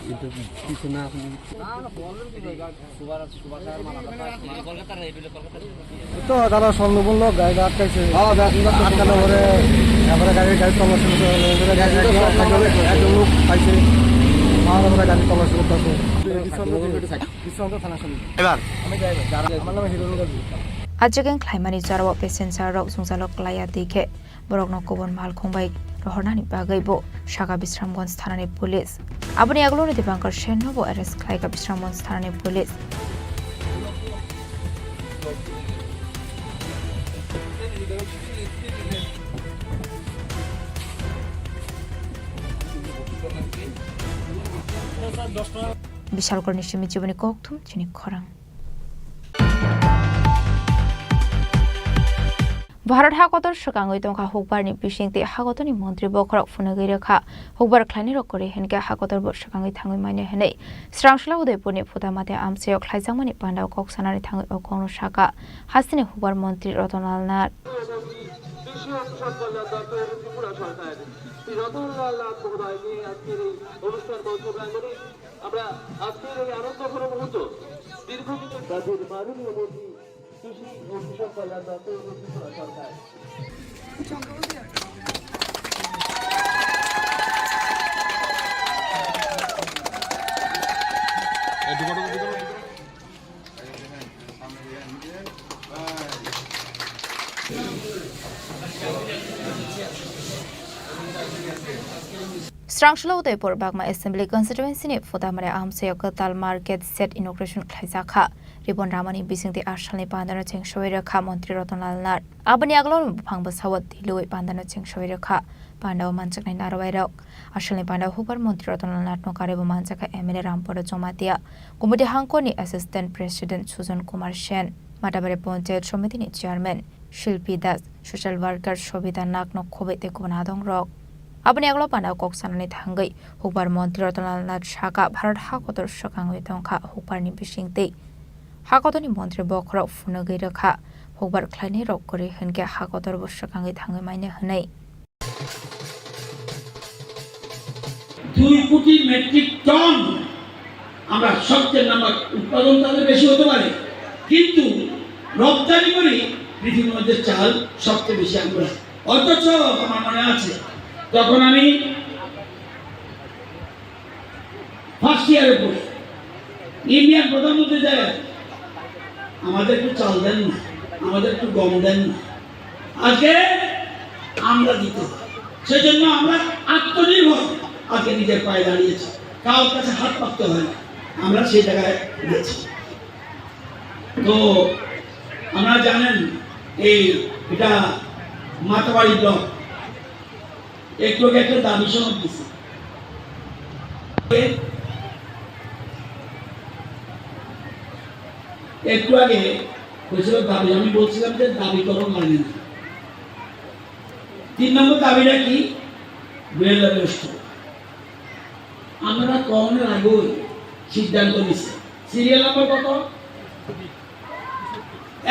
কিন্তু কিছু না। তো তারা স্বর্ণমূল্য গাড়ি আটকাইছে। আটকানোর পরে তারপরে গাড়ি, গাড়ি তল্লাশি করতে হলো। একজন লোক পাইছে, পাওয়ার পরে গাড়ি তল্লাশি করতে আছে। বিশ্বনাথ থানার সামনে। এবার আমি ড্রাইভার। আমার নাম হিরো Rubel. A checking khlaimani jorao passenger rok jwngjalo klaiya twi khe borokno kubun malkhung bai rohornani bagwi bo sakha Bisramganj thanani police. Aboni yagulono Dipankar Sen no bo arrest khlaikha Bisramganj thanani police. Bishalkorni simi chiboni kokthum chini khorang. Bharat hakotor swkangwi tongkha, hukbarni bisingtwi hakotorni montri bokhorok phunugwi rwkha. Hukbar khlainairok kwrwi hinkhe hakotorbo swkangwi thangwi manya hwnwi Srangsla Udaipurni Phutamati amchaio khlaijakmani pandao kok sanani thangwi o kokno sakha hasteni hukbar montri Ratan Lal Nath. আমরা আজকের এই আনন্দঘন মুহূর্ত দীর্ঘদিনের জাতির মাননীয় মন্ত্রী কৃষি ও কৃষক কল্যাণ দপ্তর ত্রিপুরা সরকার। Srangsla Udaipur Bagma Assembly Constituency ni Phutamari amchaio kwtal market shed inauguration khlaijakha. Ribon ramani bisingtwi asalni pandano chengsowi rwkha Montri Ratan Lal Nath. Aboni yagulo buphang bwsao twi lwi pandano chengsowi rwkha. Pandao manjaknai narwai rok. Asalni pandao hukbar Montri Ratan Lal Nathno karwibo manjakha M L A Rampada Jamatia, Gumoti Hangkoni Assistant President Sujan Kumar Sen, Matabari Panchayat Somitini Chairman Shilpi Das, social worker Sobita Nagno khoboi tei kubun adongrok. Aboni yagulo pandao kok sanani thangwi hukbar Montri Ratan Lal Nath sakha, Bharat hakotor swkangwi tongkha, hukbarni bisingtwi hakotorni montri bokhorok phunugwi rwkha, hukbar khlainairok kwrwi hinkhe hakotorbo swkangwi thangwi manya hwnwi. দুই কোটি metric ton আমরা সবচেয়ে নাম্বার উৎপাদন তাদের বেশি হতে পারে, কিন্তু রপ্তানি করি পৃথিবীর মধ্যে চাল সবচেয়ে বেশি আমরা। অথচ আমার মনে আছে, তখন আমি ফার্স্ট ইয়ারে পড়ি, ইন্ডিয়ান প্রধানমন্ত্রী যায়, আমাদের একটু চাল দেন না, আমাদের একটু গম দেন না। আজকে আমরা দিতে হয়। সেজন্য আমরা আত্মনির্ভর, আজকে নিজের পায়ে দাঁড়িয়েছি। কারোর কাছে হাত পাততে হয় না। আমরা সেই জায়গায় গেছি। তো আপনারা জানেন, এই এটা মাতাবাড়ি ব্লক, একটু আগে একটা দাবি সনদ দিছে। একটু আগে হয়েছিল দাবি, আমি বলছিলাম যে দাবি করা লাগে না। তিন নম্বর দাবিটা কি? বিএলআরএস। আমরা কখনো আগেই সিদ্ধান্ত নিছি। সিরিয়াল নাম্বার কত?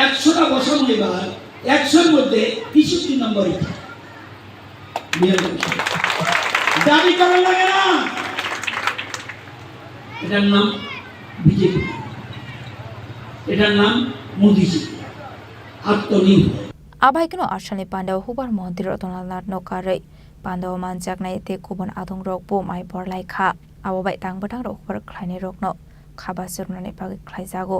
একশোটা বসানো এবার, একশোর মধ্যে তেষট্টি নম্বরই থাকে। বিএলআরএস। দাবি করা লাগে না। এটার নাম বিজেপি, এটার নাম মোদিজি। আত্মনির্ভর। Abai keno asalni pandao hubar montri Rotondra Nath no karwi pandao manjaknai tei kubun adongrok bo mai borlai kha. Abo bai tang bwtang rok hubar khlainai rokno khaba chwrwnani bagwi khlaijago.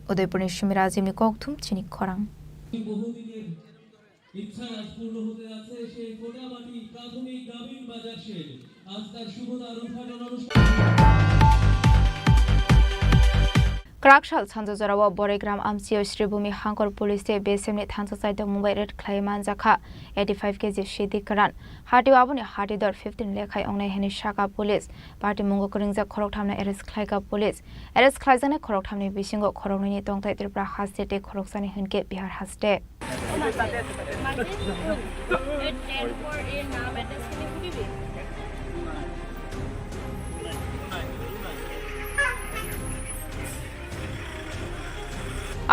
Udaipurni Sumi Rajibni kokthum chini khorang. ইচ্ছা আজ পূর্ণ হতে যাচ্ছে সেই ফোটামাটি প্রাথমিক গ্রামীণ বাজার শেড। আজ তার শুভ দ্বার উদ্ঘাটন অনুষ্ঠান। Kwrak sal sanja jorao Boraigram amchaio Sribhumi Hangkor police tei B S F ni thansa chaitokmung bai raid khlai manjakha eighty five K G sidi kwran. Hatio aboni hatidor fifteen lekhai ongnai hwnwi sakha police. Patimungo kwrwngjak khoroktham no arrest khlaikha police. Arrest khlaijaknai khoroktham ni bisingo khoroknwi ni tongthai Tripura haste tei khoroksani hwnkhe Bihar haste.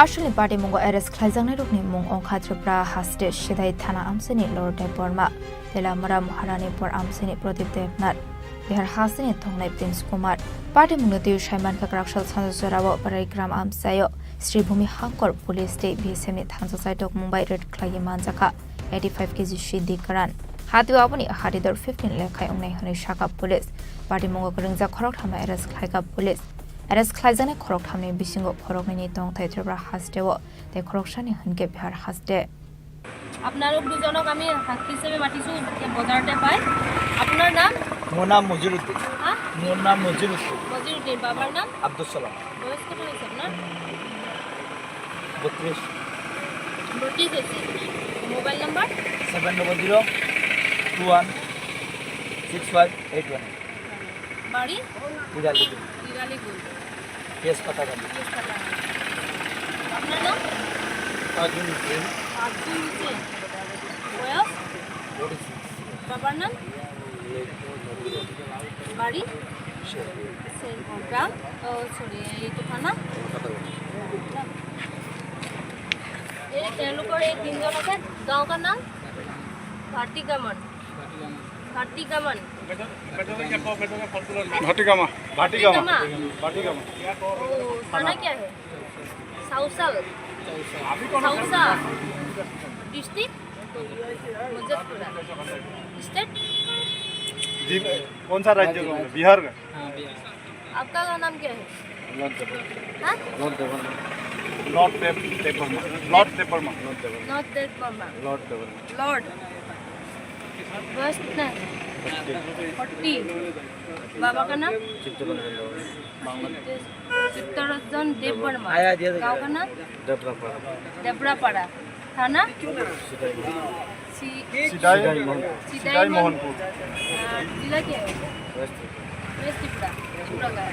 Aswkni patimungo arrest khlaijaknairokni mung wngkha Tripura haste Sidai thana amchaini Lord Debbarma, Telamura Maharanipur amchaini Pradip Debnath, Bihar hasteni tongnai Prince Kumar. Party mungno twiwi saimankha kwraksal sanja jorao Boraigram amchaio Sribhumi Hangkor police tei B S F ni thansa chaitokmung bai raid khlaiwi manjakha eighty five K G sidi kwran. Hatio aboni hatidor fifteen lekhai wngnai hwnwi sakha police. Party mungo kwrwngjak khoroktham no arrest khlaikha police. Arrest khlaijaknai khoroktham ni bisingo khoroknwi ni tongthai Tripura hasteo tei khoroksani hwnkhe Bihar haste. আপোনালোক দুজনক আমি সাক্ষী হিচাপে মাতিছোঁ, যেতিয়া বজাৰতে পায়। আপোনাৰ নাম? মোৰ নাম মজিৰুদ্দিন। হা? মোৰ নাম মজিৰুদ্দিন। মজিৰুদ্দিন। বাবাৰ নাম? আব্দুছ চালাম। বয়স কত হৈছে আপোনাৰ? বত্ৰিছ। বত্ৰিছ হৈছে। Mobile number? Seven double zero' two one six five eight one. বাড়ি? ইরালি। ইরালি গুল। কেস পাতা গালি। কেস পাতা গালি। আপনার নাম? তাজুল হোসেন। তাজুল হোসেন। বয়স? Forty six. বাবার নাম? বাড়ি? শেরপুর। শেরপুর। গ্রাম? ও, সরি, এই তো থানা? এই তেওঁলোকৰ এই তিনিজন আছে, গাঁওৰ নাম? ভাটিগামন। ভাটিগামন। ভাটিগামা। ভাটিগামা। ভাটিগামা। ও, থানা কিয়া হে? চাউচাল। চাউচা। ডিস্ট্রিক্ট? মজতপুরা। স্টেট? जी, कौन सा राज्य का? बिहार का। हाँ, बिहार। आपका नाम क्या है? लॉर्ड देवन। हाँ? लॉर्ड देवन। लॉर्ड देव-, देव वर्मा। लॉर्ड देव वर्मा। लॉर्ड देव वर्मा। लॉर्ड देव वर्मा। लॉर्ड। बयस कितना है? फोर्टी। फोर्टी। बाबा का नाम? चित्तरंजन देव वर्मा। बांग्ला। चित्तरंजन देव वर्मा। आया दिया था गाँव क्या? का नाम? देवरापाड़ा। देवरापाड़ा। थाना? सीताई। सी-, सीताई। सीताई मोहन-, सीताई सीताई मोहन-, मोहनपुर। आ, जिला क्या है? वेस्ट त्रिपुरा। वेस्ट त्रिपुरा। त्रिपुरा का है।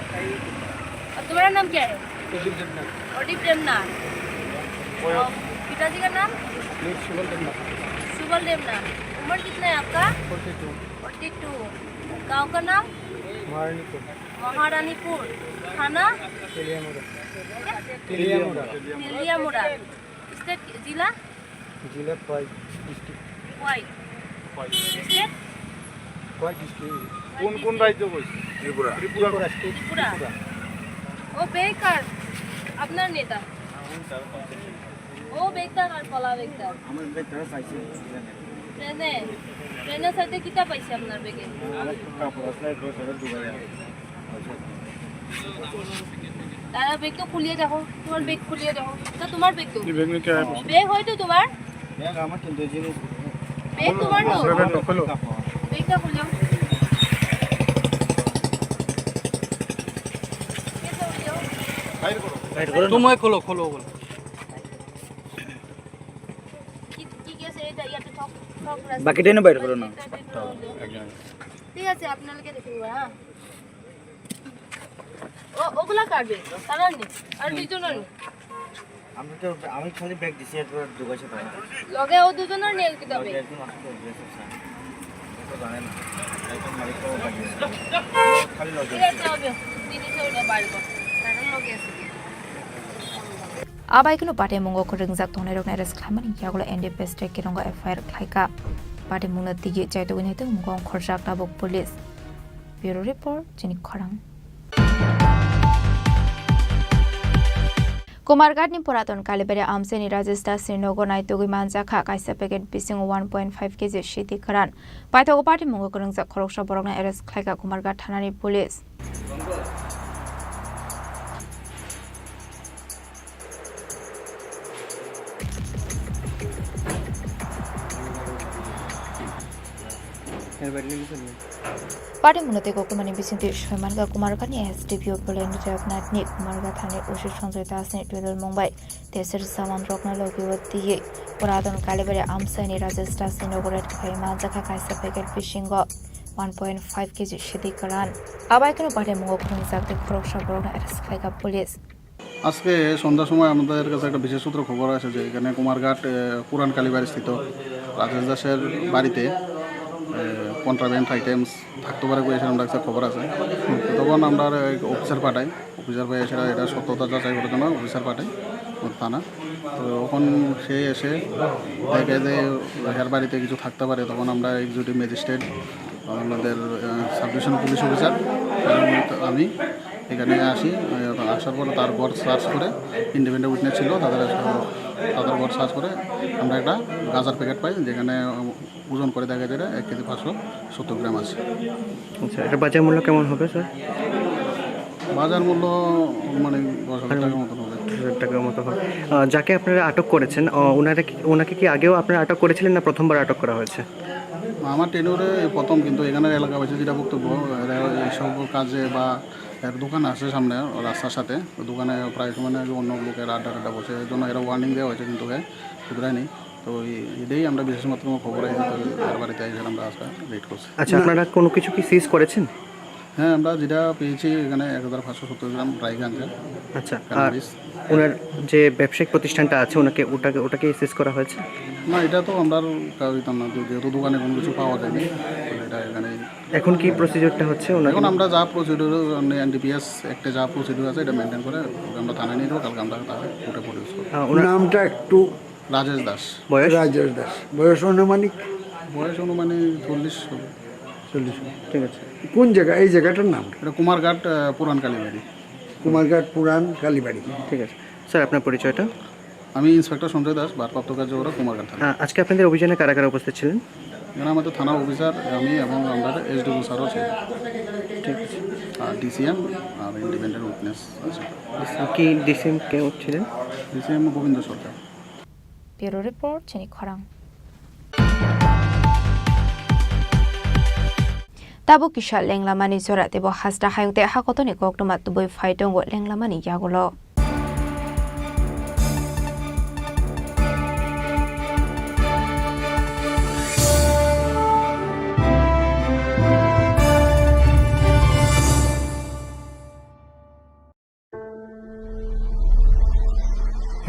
और तुम्हारा नाम क्या है? प्रदीप देवनाथ। प्रदीप देवनाथ। और पिताजी का नाम? वीर सुबल देवनाथ। सुबल देवनाथ। उम्र कितना है आपका? Forty two. Forty two. गाँव का नाम? महारानीपुर। महारानीपुर। थाना? तेलियामुड़ा। क्या? तेलियामुड़ा। तेलियामुड़ा। स्टेट, जिला? जिला क्वाई डिस्ट्रिक्ट। क्वाई। क्वाई। स्टेट? क्वाई डिस्ट्रिक्ट। কোন কোন রাজ্য কইছে? ত্রিপুরা। ত্রিপুরা। ত্রিপুরা স্টেট। ত্রিপুরা। ত্রিপুরা। ও বেকার। আপনার নেতা। ও বেকার আর কলা বেকার। আমার বেকার পাইছে। ট্রেনে? ট্রেনের সাথে কিতা পাইছে আপনার ব্যাগে? আমার কাপড় আছে, ড্রেস আছে, দুবাই আছে। তারা ব্যাগ তো খুলিয়ে দেখো, তোমার ব্যাগ খুলিয়ে দেখো। তো তোমার ব্যাগ তো? ये बैग में क्या है? ব্যাগ হয়তো তোমার। ব্যাগ আমার, কিন্তু এই জিনিস ব্যাগ তোমার না? ব্যাগ ব্যাগ খুলো। ব্যাগটা খুলো। তুমি খোলো, খোলো, খোলো। কি, কি, কি আছে এটা? ইয়াতে থক, থক রাখো। বাকিটা এনে বাইর করো না। ঠিক আছে, আপনার লগে দেখুন, হ্যাঁ। ও, ওগুলা কাটবে, তারা নি। আর দুইজন নি। আমি তো, আমি খালি ব্যাগ দিছি, এরপর দুবাইছে তারা। লগে ও দুজনের নিয়ে দিতে হবে। লগে একজন আসতে হবে, এসব স্যার। ও তো জানে না। একজন মালিক তো বাকি আছে। খালি লগে ঠিক আছে, আছে। হবে। দিদি সৌরে বার কর। তারা লগে আছে। Abai kunu patimung o kwrwngjak tongnairokno arrest khlaimani yagulo N D P S tei kirongo F I R khlaikha. Patimungno tigi chaitugwi naitwi mungkong khorjak tabuk police. Bureau report, chini khorang. Kumarghatni Puraton Kalibari amchaini Rajesh Das ni nogo naitugwi manjakha kaisa packet bisingo one point five K G sidi kwran. Paithago patimungo kwrwngjak khoroksa borokno arrest khlaikha Kumarghat thanani police. Patimungno tei koktwmani bisingtwi soi mankha Kumarghatni S D P O Polen Revnathni, Kumarghat thani O C Sanjoy Dasni Twitter mungbai tesir samanrokno logi-o twiwi Puraton Kalibari amchaini Rajesh Dasni nogo raid khlai manjakha kaisa packet bisingo one point five K G sidi kwran. Abai kheno patimungo khwngjak tei khoroksa borokno arrest khlaikha police. আজকে সন্ধ্যার সময় আমাদের কাছে একটা বিশেষ সূত্রে খবর আছে যে এখানে কুমারঘাট, এ, পুরান কালীবাড়ি স্থিত রাজেশ দাসের বাড়িতে, এ, কন্ট্রাব্যান্ড আইটেমস থাকতে পারে বলে এরকম একটা খবর আছে। তো তখন আমরা এক অফিসার পাঠাই, অফিসার ভাই এসে এটা সত্যতা যাচাই করার জন্য অফিসার পাঠাই থানা। তো তখন সে এসে দেখে যে এর বাড়িতে কিছু থাকতে পারে, তখন আমরা এক্সিকিউটিভ ম্যাজিস্ট্রেট, আমাদের, আহ, সাব ডিভিশন পুলিশ অফিসার এবং আমি এখানে আসি। আহ, আসার পরে তার ঘর সার্চ করে, ইন্ডিপেন্ডেন্ট উইটনেস ছিল, তাদের, তাদের ঘর সার্চ করে আমরা একটা গাঁজার প্যাকেট পাই, যেখানে ওজন করে দেখা যায় এক কেজি পাঁচশো সত্তর গ্রাম আছে। আচ্ছা, এটার বাজার মূল্য কেমন হবে, স্যার? বাজার মূল্য মানে দশ হাজার টাকার মতন হবে। দশ হাজার টাকার মতো হবে। আহ, যাকে আপনারা আটক করেছেন, আহ, ওনারা কি, ওনাকে কি আগেও আপনারা আটক করেছিলেন না প্রথমবার আটক করা হয়েছে? আমার টেনিওরে এই প্রথম, কিন্তু এখানের এলাকাবাসী যেটা বক্তব্য, এরা এইসব কাজে বা এর দোকান আছে সামনে রাস্তার সাথে, তো দোকানে প্রায় সময় নাকি অন্য লোকের আড্ডা টাড্ডা বসে, এই জন্য এরা ওয়ার্নিং দেওয়া হয়েছে, কিন্তু এ শুধরায়নি। তো এই, এটাই আমরা বিশেষ মাত্র খবর আছে, তো এর বাড়িতে এসে আমরা আজকে রেড করছি। আচ্ছা, না। আপনারা কোনো কিছু কি সিজ করেছেন? হ্যাঁ, আমরা যেটা পেয়েছি এখানে এক হাজার পাঁচশো সত্তর গ্রাম ড্রাই গাঞ্জা, আচ্ছা, আর ক্যানাবিস। ওনার যে ব্যবসায়িক প্রতিষ্ঠানটা আছে, ওনাকে, ওটাকে, ওটাকে সিজ করা হয়েছে? না, এটা তো আমরা কারো দিতাম না, তো যেহেতু দোকানে কোনো কিছু পাওয়া যায়নি, তো এটা এখানে। এখন কি প্রসিডিউরটা হচ্ছে ওনার? এখন আমরা যা প্রসিডিউর, মানে, এনডিপিএস অ্যাক্টে যা প্রসিডিউর আছে, এটা মেনটেন করে ওকে আমরা থানায় নিয়ে যাবো, কালকে আমরা তাকে কোর্টে প্রডিউস করবো। আহ, ওনার নামটা একটু রাজেশ দাস। বয়স? রাজেশ দাস। বয়স অনুমানিক? বয়স অনুমানিক চল্লিশ হবে। চল্লিশ। ঠিক আছে। কোন জায়গা? এই জায়গাটার নাম? এটা কুমারঘাট, আহ, পুরান কালীবাড়ি। কুমারঘাট পুরান কালীবাড়ি। ঠিক আছে। স্যার, আপনার পরিচয়টা? আমি ইন্সপেক্টর সঞ্জয় দাস, ভারপ্রাপ্ত কার্যকরক কুমারঘাট থানা। আহ, আজকে আপনাদের অভিযানে কারা কারা উপস্থিত ছিলেন? এখানে আমাদের থানার অফিসার, আমি এবং আমাদের এসডিপিও স্যারও ছিলেন। ঠিক আছে। আর ডিসিএম আর ইন্ডিপেন্ডেন্ট উইটনেস আছে। আচ্ছা, কি ডিসিএম কে ছিলেন? ডিসিএম গোবিন্দ সরকার। Bureau report, chini khorang. Tabuk kisa lenglamani jora teibo hasta hayung tei hakotoni koktwma tubui phai tongo lenglamani yagulo.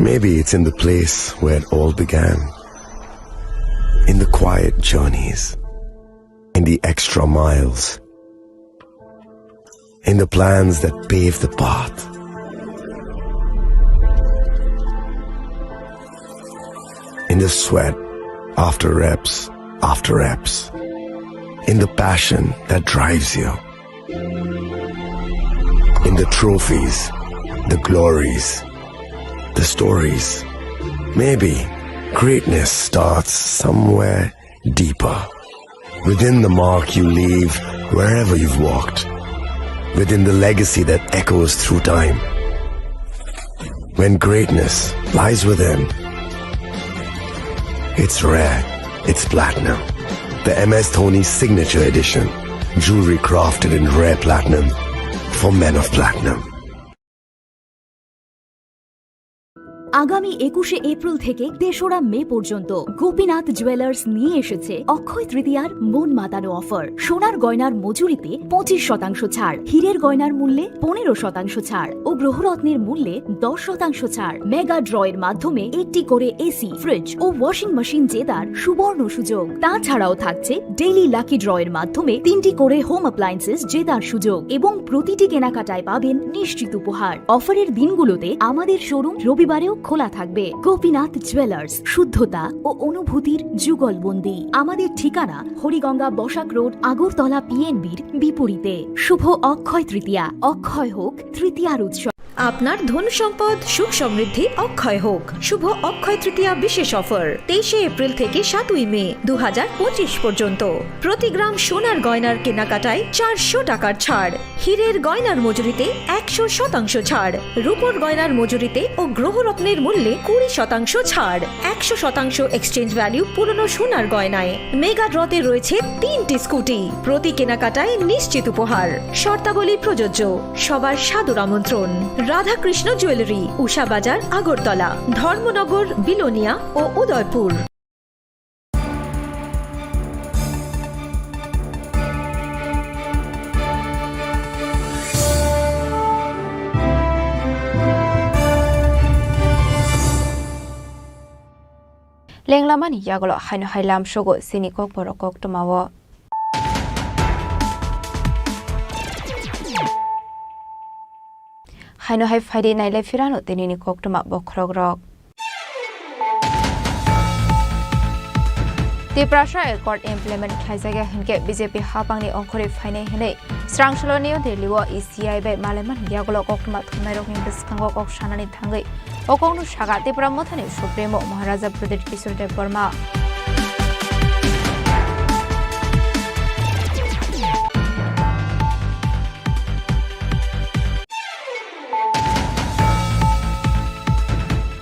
Maybe it's in the place where it all began. In the quiet journeys, in the extra miles, in the plans that pave the path, in the sweat after reps after reps, in the passion that drives you. In the trophies, the glories, the stories. Maybe greatness starts somewhere deeper. Within the mark you leave wherever you've walked. Within the legacy that echoes through time. When greatness lies within, it's rare. It's platinum. The M S Dhoni Signature Edition. Jewelry crafted in rare platinum for men of platinum. আগামী একুশে এপ্রিল থেকে তেসরা মে পর্যন্ত গোপীনাথ জুয়েলার্স নিয়ে এসেছে অক্ষয় তৃতীয়ার মন মাতানো অফার। সোনার গয়নার মজুরিতে পঁচিশ শতাংশ ছাড়, হীরের গয়নার মূল্যে পনেরো শতাংশ ছাড় ও গ্রহরত্নের মূল্যে দশ শতাংশ ছাড়। মেগা ড্র এর মাধ্যমে একটি করে এসি, ফ্রিজ ও ওয়াশিং মেশিন জেতার সুবর্ণ সুযোগ। তাছাড়াও থাকছে ডেইলি লাকি ড্র এর মাধ্যমে তিনটি করে হোম অ্যাপ্লায়েন্সেস জেতার সুযোগ এবং প্রতিটি কেনাকাটায় পাবেন নিশ্চিত উপহার। অফারের দিনগুলোতে আমাদের শোরুম রবিবারেও খোলা থাকবে। গোপীনাথ জুয়েলার্স, শুদ্ধতা ও অনুভূতির যুগলবন্দি। আমাদের ঠিকানা হরিগঙ্গা বসাক রোড, আগরতলা পিএনবির বিপরীতে। শুভ অক্ষয় তৃতীয়া, অক্ষয় হোক তৃতীয়ার উৎসব। আপনার ধন সম্পদ সুখ সমৃদ্ধি অক্ষয় হোক। শুভ অক্ষয় তৃতীয়া বিশেষ অফার, তেইশে এপ্রিল থেকে সাতই মে দু হাজার পঁচিশ পর্যন্ত। প্রতি গ্রাম সোনার গয়নার কেনাকাটায় চারশো টাকার ছাড়, হীরের গয়নার মজুরিতে একশো শতাংশ ছাড়, রূপোর গয়নার মজুরিতে ও গ্রহরত্নের মূল্যে কুড়ি শতাংশ ছাড়, একশো শতাংশ এক্সচেঞ্জ ভ্যালু পুরনো সোনার গয়নায়। মেগা ড্রতে রয়েছে তিনটি স্কুটি, প্রতি কেনাকাটায় নিশ্চিত উপহার। শর্তাবলী প্রযোজ্য। সবার সাদর আমন্ত্রণ। রাধাকৃষ্ণ জুয়েলারি, উষা বাজার, আগরতলা, ধর্মনগর, বিলোনিয়া ও Udaipur. Lenglamani yagulo haino hai lamsogo chini kokborok koktwmao. Haino hai phaidi nailai phirano tinini koktwma bokhorokrok. Tiprasa Accord implement khlaijak ya hinkhe B J P hapangni ongkhorwi phainai hwnwi Srangsolo New Delhi o E C I bai malaimani yagulo koktwma thumnairokni bwskango kok sanani thangwi o kokno saka Tipra Mothani Supremo Maharaja Pradyut Kishore Debbarma.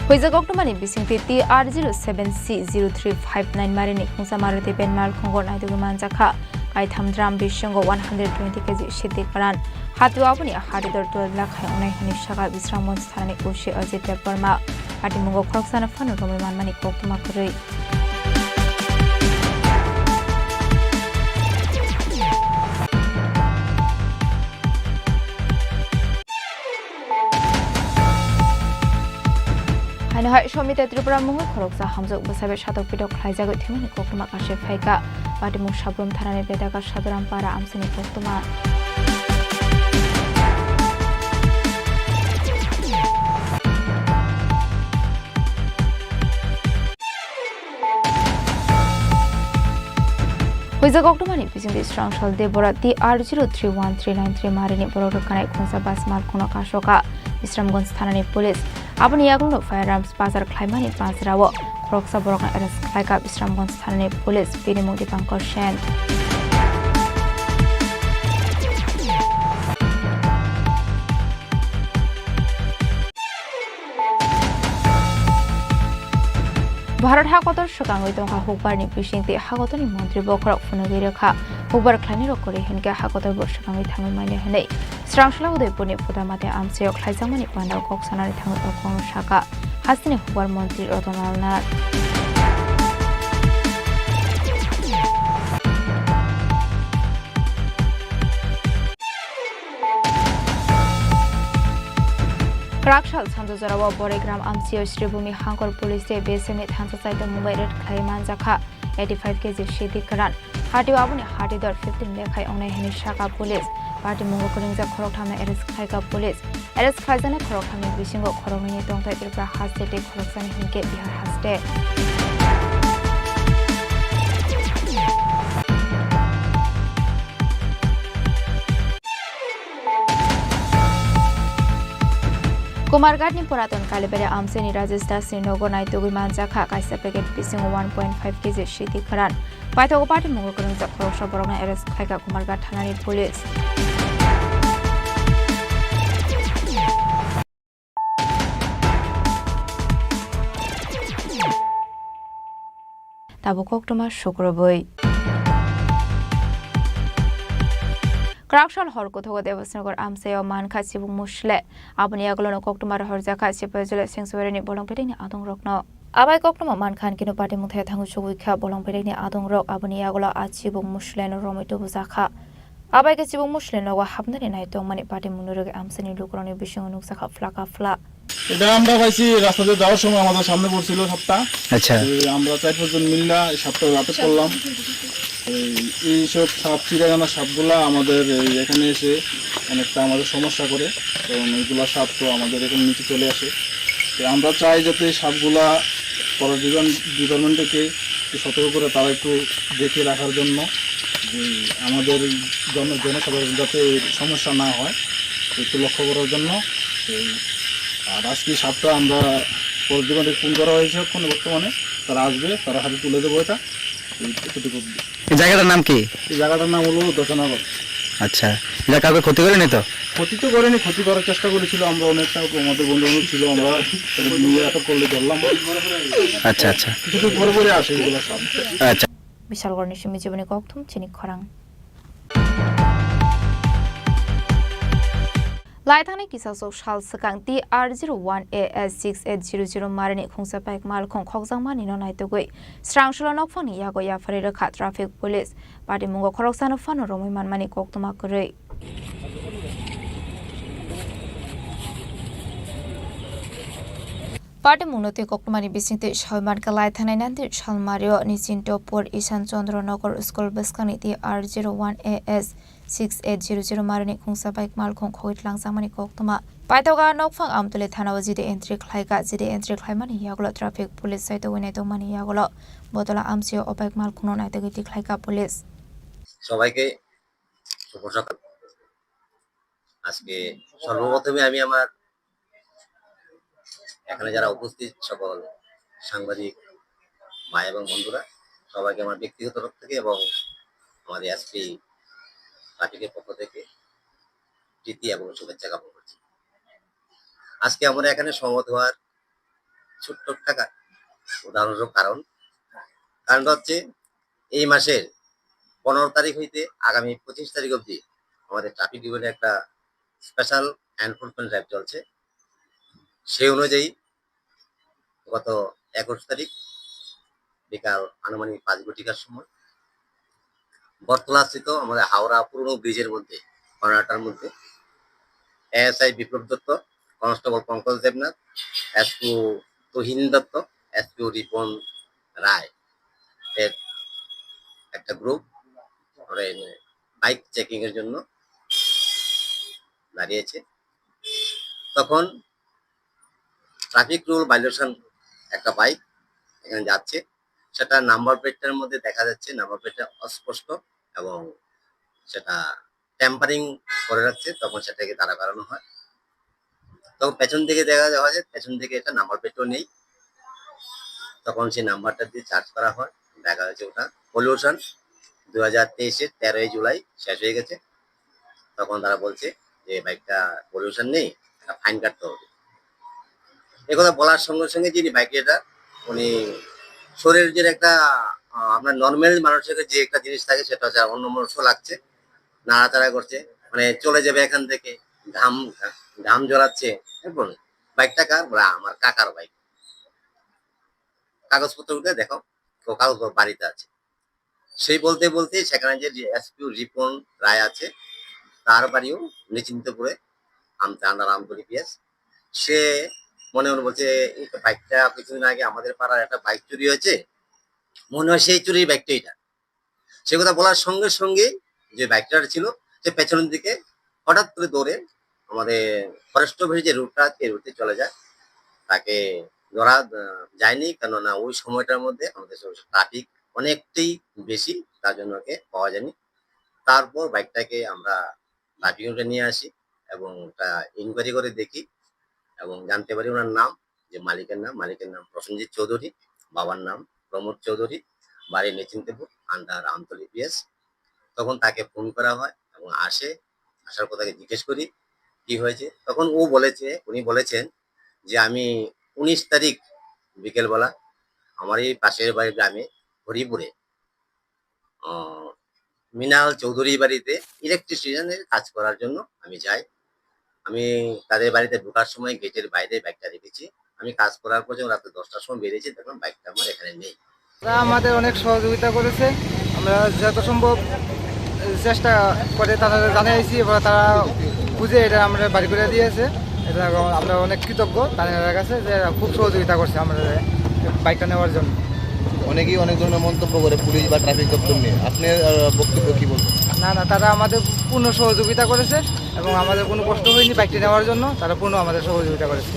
Huijak koktwmani bisingtwi T R zero seven C zero three five nine marini khungsa Maruti van malkhungo naitugwi manjakha. Kaitham drum bisingo one hundred twenty K G sidi kwran. Hatio aboni hati dor twelve lakh hai wngnai hwnwi saka Bisramganj thanani O C Ajit Debbarma. Patimungo khoroksano phano romwi manmani koktwma kwrwi. Haino hai Somita Tripura mungwi khoroksa hamjwk bwsai bai satok pitok khlaijagwi thwimani koktwma kaisa phaikha. Patimung Sabrum thanani Bedaka Sadoram para amchaini koktwma. Huijak koktwmani bisingtwi Srangsol Debora T R zero three one three nine three marini borok rwkhanai khungsa bus malkhungno kasoka Bisramganj thanani police. Aboni yagulo firearms pajar khlaimani panjrao khoroksa borokno arrest khlaikha Bisramganj thanani police, bini mung Dipankar Sen. Bharat hakotor swkangwi tongkha hukbarni bisingtwi hakotorni montri bokhorok phunugwi rwkha. Hukbar khlainai rok kwrwi hinkhe hakotor bo swkangwi thangwi manya hwnwi Srangsla Udaipurni Pudamati amchaio khlaijakmani pandao kok sanani thangwi o kokno saka hasteni hukbar montri Ratan Lal Nath. Kwrak sal sanjo jorao Borigram amchaio Sribhumi Hangkor police tei B S F ni thansa chaitok mungbai raid khlai manjakha eighty five K G sidi kwran. Hatio aboni hati dor fifteen lekhai ongnai hwnwi saka police. Patimungo kwrwngjak khorokthamno arrest khlaikha police. Arrest khlaijaknai khoroktham ni bisingo khoroknwi ni tongthai Tripura haste tei khoroksani hinkhe Bihar haste. Kumarghat ni Puraton Kalibari amchaini Rajesh Das ni nogo naitugwi manjakha kaisa packet bisingo one point five K G sidi kwran. Paithago patimungo kwrwngjak khoroksa borokno arrest khlaikha Kumarghat thanani police. tabuk koktwma sukrubwi. Kwraksal hor kuthugo Debasnagar amchaio mankha chibuk musle. Aboni yagulono koktwma rohorjakha Sipaijala Sengsuarini bolong belekni adongrokno. Abai koktwma mankha hinkhe no patimung thaya thangwi chugwi kha bolong belekni adongrok, aboni yagulo a chibuk musleno romwi tubujakha. Abai khe chibuk musle nogo hapnani nai tongmani patimungni rwgwi amchaini lukurokni bisingo nukjakha phlaka phla. এটা আমরা পাইছি রাস্তা দিয়ে যাওয়ার সময়, আমাদের সামনে পড়ছিল সাপটা। আচ্ছা। তো আমরা চার পাঁচজন মিল্লা এই সাপটা আটক করলাম। এই, এইসব সাপ, চিড়িয়াখানা সাপগুলা আমাদের এই এখানে এসে অনেকটা আমাদের সমস্যা করে, কারণ এইগুলা সাপ তো আমাদের এখানে নিচে চলে আসে। তো আমরা চাই যাতে এই সাপগুলা ফরেস্ট ডিপার্টমেন্ট, ডিপার্টমেন্ট থেকে একটু সতর্ক করে তারা একটু দেখে রাখার জন্য, যে আমাদের জন-, জনসাধারণ যাতে এর সমস্যা না হয়, একটু লক্ষ্য করার জন্য। এই, আর আজকে সাপটা আমরা ফরেস্ট ডিপার্টমেন্টে ফোন করা হয়েছে, এখন বর্তমানে তারা আসবে, তারা হাতে তুলে দেবো এটা। এই এতটুকু অবধি। এই জায়গাটার নাম কি? এই জায়গাটার নাম হলো দশনগর। আচ্ছা, এটা কাউকে ক্ষতি করেনি তো? ক্ষতি তো করেনি, ক্ষতি করার চেষ্টা করেছিল, আমরা অনেকটা, আমাদের বন্ধু বান্ধব ছিল, আমরা তাদের নিয়ে আটক করলে ধরলাম। আচ্ছা, আচ্ছা। কিছুদিন পরে পরে আসে এগুলো সব। আচ্ছা। Bishalgarhni simi chiboni kokthum chini khorang. Laithani kisa sok sal swkang T R zero one A S six eight zero zero marini khungsa bike malkhung khokjakmani no naitugwi Srangsulo nokphangni yago yapharwi rwkha traffic police. Patimungo khoroksano phano romwi manmani koktwma kwrwi. Patimungno tei koktwmani bisingtwi sawi mankha, lai thangnai nandi salmario Nichintopur Ishan Chandra Nagar school bwskangni T R zero one A S six eight zero zero marini khungsa bike malkhung khogwi tlangjakmani koktwma. Paitoka nokphang Amtwlwi thanao G D entry khlaikha, G D entry khlaimani yagulo traffic police saitogwi naitokmani yagulo Botola amchio o bike malkhungno naitogwi tikhlaikha police. সবাইকে শুভ সকাল। আজকে সর্বপ্রথমে আমি আমার এখানে যারা উপস্থিত সকল সাংবাদিক ভাই এবং বন্ধুরা, সবাইকে আমার ব্যক্তিগত তরফ থেকে এবং আমাদের এসপি ট্রাফিকের পক্ষ থেকে প্রীতি এবং শুভেচ্ছা জ্ঞাপন করছি। আজকে আমরা এখানে সমবেত হওয়ার ছোট্ট একটা কা-, উদাহরণস্বরূপ কারণ, কারণটা হচ্ছে এই মাসের পনেরো তারিখ হইতে আগামী পঁচিশ তারিখ অবধি আমাদের ট্রাফিক ডিপার্টমেন্টে একটা স্পেশাল এনফোর্সমেন্ট ড্রাইভ চলছে। সেই অনুযায়ী গত একুশ তারিখ বিকাল আনুমানিক পাঁচ ঘটিকার সময় বটতলাস্থিত আমাদের হাওড়া পুরনো ব্রিজের মধ্যে, কর্নারটার মধ্যে এএসআই বিপ্লব দত্ত, কনস্টেবল পঙ্কজ দেবনাথ, এসপিও তুহিন দত্ত, এসপিও রিপন রায় এর একটা গ্রুপ বাইক চেকিং এর জন্য দাঁড়িয়েছে। তখন ট্রাফিক রুল ভায়োলেশন একটা বাইক এখানে যাচ্ছে, সেটা নাম্বার প্লেটটার মধ্যে দেখা যাচ্ছে, নাম্বার প্লেটটা অস্পষ্ট এবং সেটা ট্যাম্পারিং করে রাখছে, তখন সেটাকে দাঁড়া করানো হয়। তখন পেছন দিকে দেখা যাওয়া যায়, পেছন দিকে একটা নাম্বার প্লেটও নেই, তখন সেই নাম্বারটা দিয়ে চার্জ করা হয়, দেখা যাচ্ছে ওটা পলিউশন। দু হাজার তেইশের তেরোই জুলাই শেষ হয়ে গেছে, তখন তারা বলছে যে বাইকটা পলিউশন নেই, একটা ফাইন কাটতে হবে। এ কথা বলার সঙ্গে সঙ্গে যিনি বাইক রাইডার, উনি শরীরের যে একটা, আহ, আপনার নর্মাল মানুষের যে একটা জিনিস থাকে, সেটা হচ্ছে অন্যমনস্ক লাগছে, নাড়াচাড়া করছে, মানে চলে যাবে এখান থেকে, ঘাম, ঘাম ঝরাচ্ছে। এরপর বাইকটা কার? বলে, "আমার কাকার বাইক।" কাগজপত্র উঠে দেখো, তো কাগজপত্র বাড়িতে আছে। সেই বলতে বলতে সেখানে যে এসপিও রিপন রায় আছে, তার বাড়িও নিশ্চিন্তপুরে, আম-, আন্ডার আমতলী পিএস। সে মনে মনে বলছে, "এই তো বাইকটা কিছুদিন আগে আমাদের পাড়ার একটা বাইক চুরি হয়েছে, মনে হয় সেই চুরির বাইকটা এটা।" সে কথা বলার সঙ্গে সঙ্গেই যে বাইক রাইডার ছিল, সে পেছনের দিকে হঠাৎ করে দৌড়ে আমাদের ফরেস্ট অফিসের যে রুটটা আছে, এই রুটে চলে যায়। তাকে ধরা, আহ, যায়নি, কেননা ওই সময়টার মধ্যে আমাদের সব ট্রাফিক অনেকটাই বেশি, তার জন্য ওকে পাওয়া যায়নি। তারপর বাইকটাকে আমরা ট্রাফিক ইউনিটে নিয়ে আসি এবং ওটা ইনকোয়ারি করে দেখি এবং জানতে পারি ওনার নাম, যে মালিকের নাম, মালিকের নাম প্রসেনজিৎ চৌধুরী, বাবার নাম প্রমোদ চৌধুরী, বাড়ি নিশ্চিন্তপুর, আন্ডার আমতলী পিএস। তখন তাকে ফোন করা হয় এবং আসে, আসার পর তাকে জিজ্ঞেস করি কি হয়েছে। তখন ও বলেছে, উনি বলেছেন যে, "আমি উনিশ তারিখ বিকেলবেলা আমার এই পাশের বাড়ির গ্রামে হরিপুরে, আহ, মৃণাল চৌধুরীর বাড়িতে ইলেকট্রিশিয়ানের কাজ করার জন্য আমি যাই। আমি তাদের বাড়িতে ঢোকার সময় গেটের বাইরে বাইকটা রেখেছি। আমি কাজ করার পর যখন রাত্রে দশটার সময় বেরিয়েছি, দেখলাম বাইকটা আমার এখানে নেই। তারা আমাদের অনেক সহযোগিতা করেছে। আমরা যত সম্ভব চেষ্টা করে তাদের জানাইছি এবং তারা বুঝে এটা আমরা বাড়ি করে দিয়েছে। এটা আমরা অনেক কৃতজ্ঞ তাদের কাছে যে খুব সহযোগিতা করছে আমাদের বাইকটা নেওয়ার জন্য। অনেকেই অনেক ধরনের মন্তব্য করে পুলিশ বা ট্রাফিক দপ্তর নিয়ে। আপনার, আহ, বক্তব্য কি বলবেন? না, না, তারা আমাদের পূর্ণ সহযোগিতা করেছে এবং আমাদের কোনো কষ্ট হয়নি বাইকটা নেওয়ার জন্য, তারা পূর্ণ আমাদের সহযোগিতা করেছে।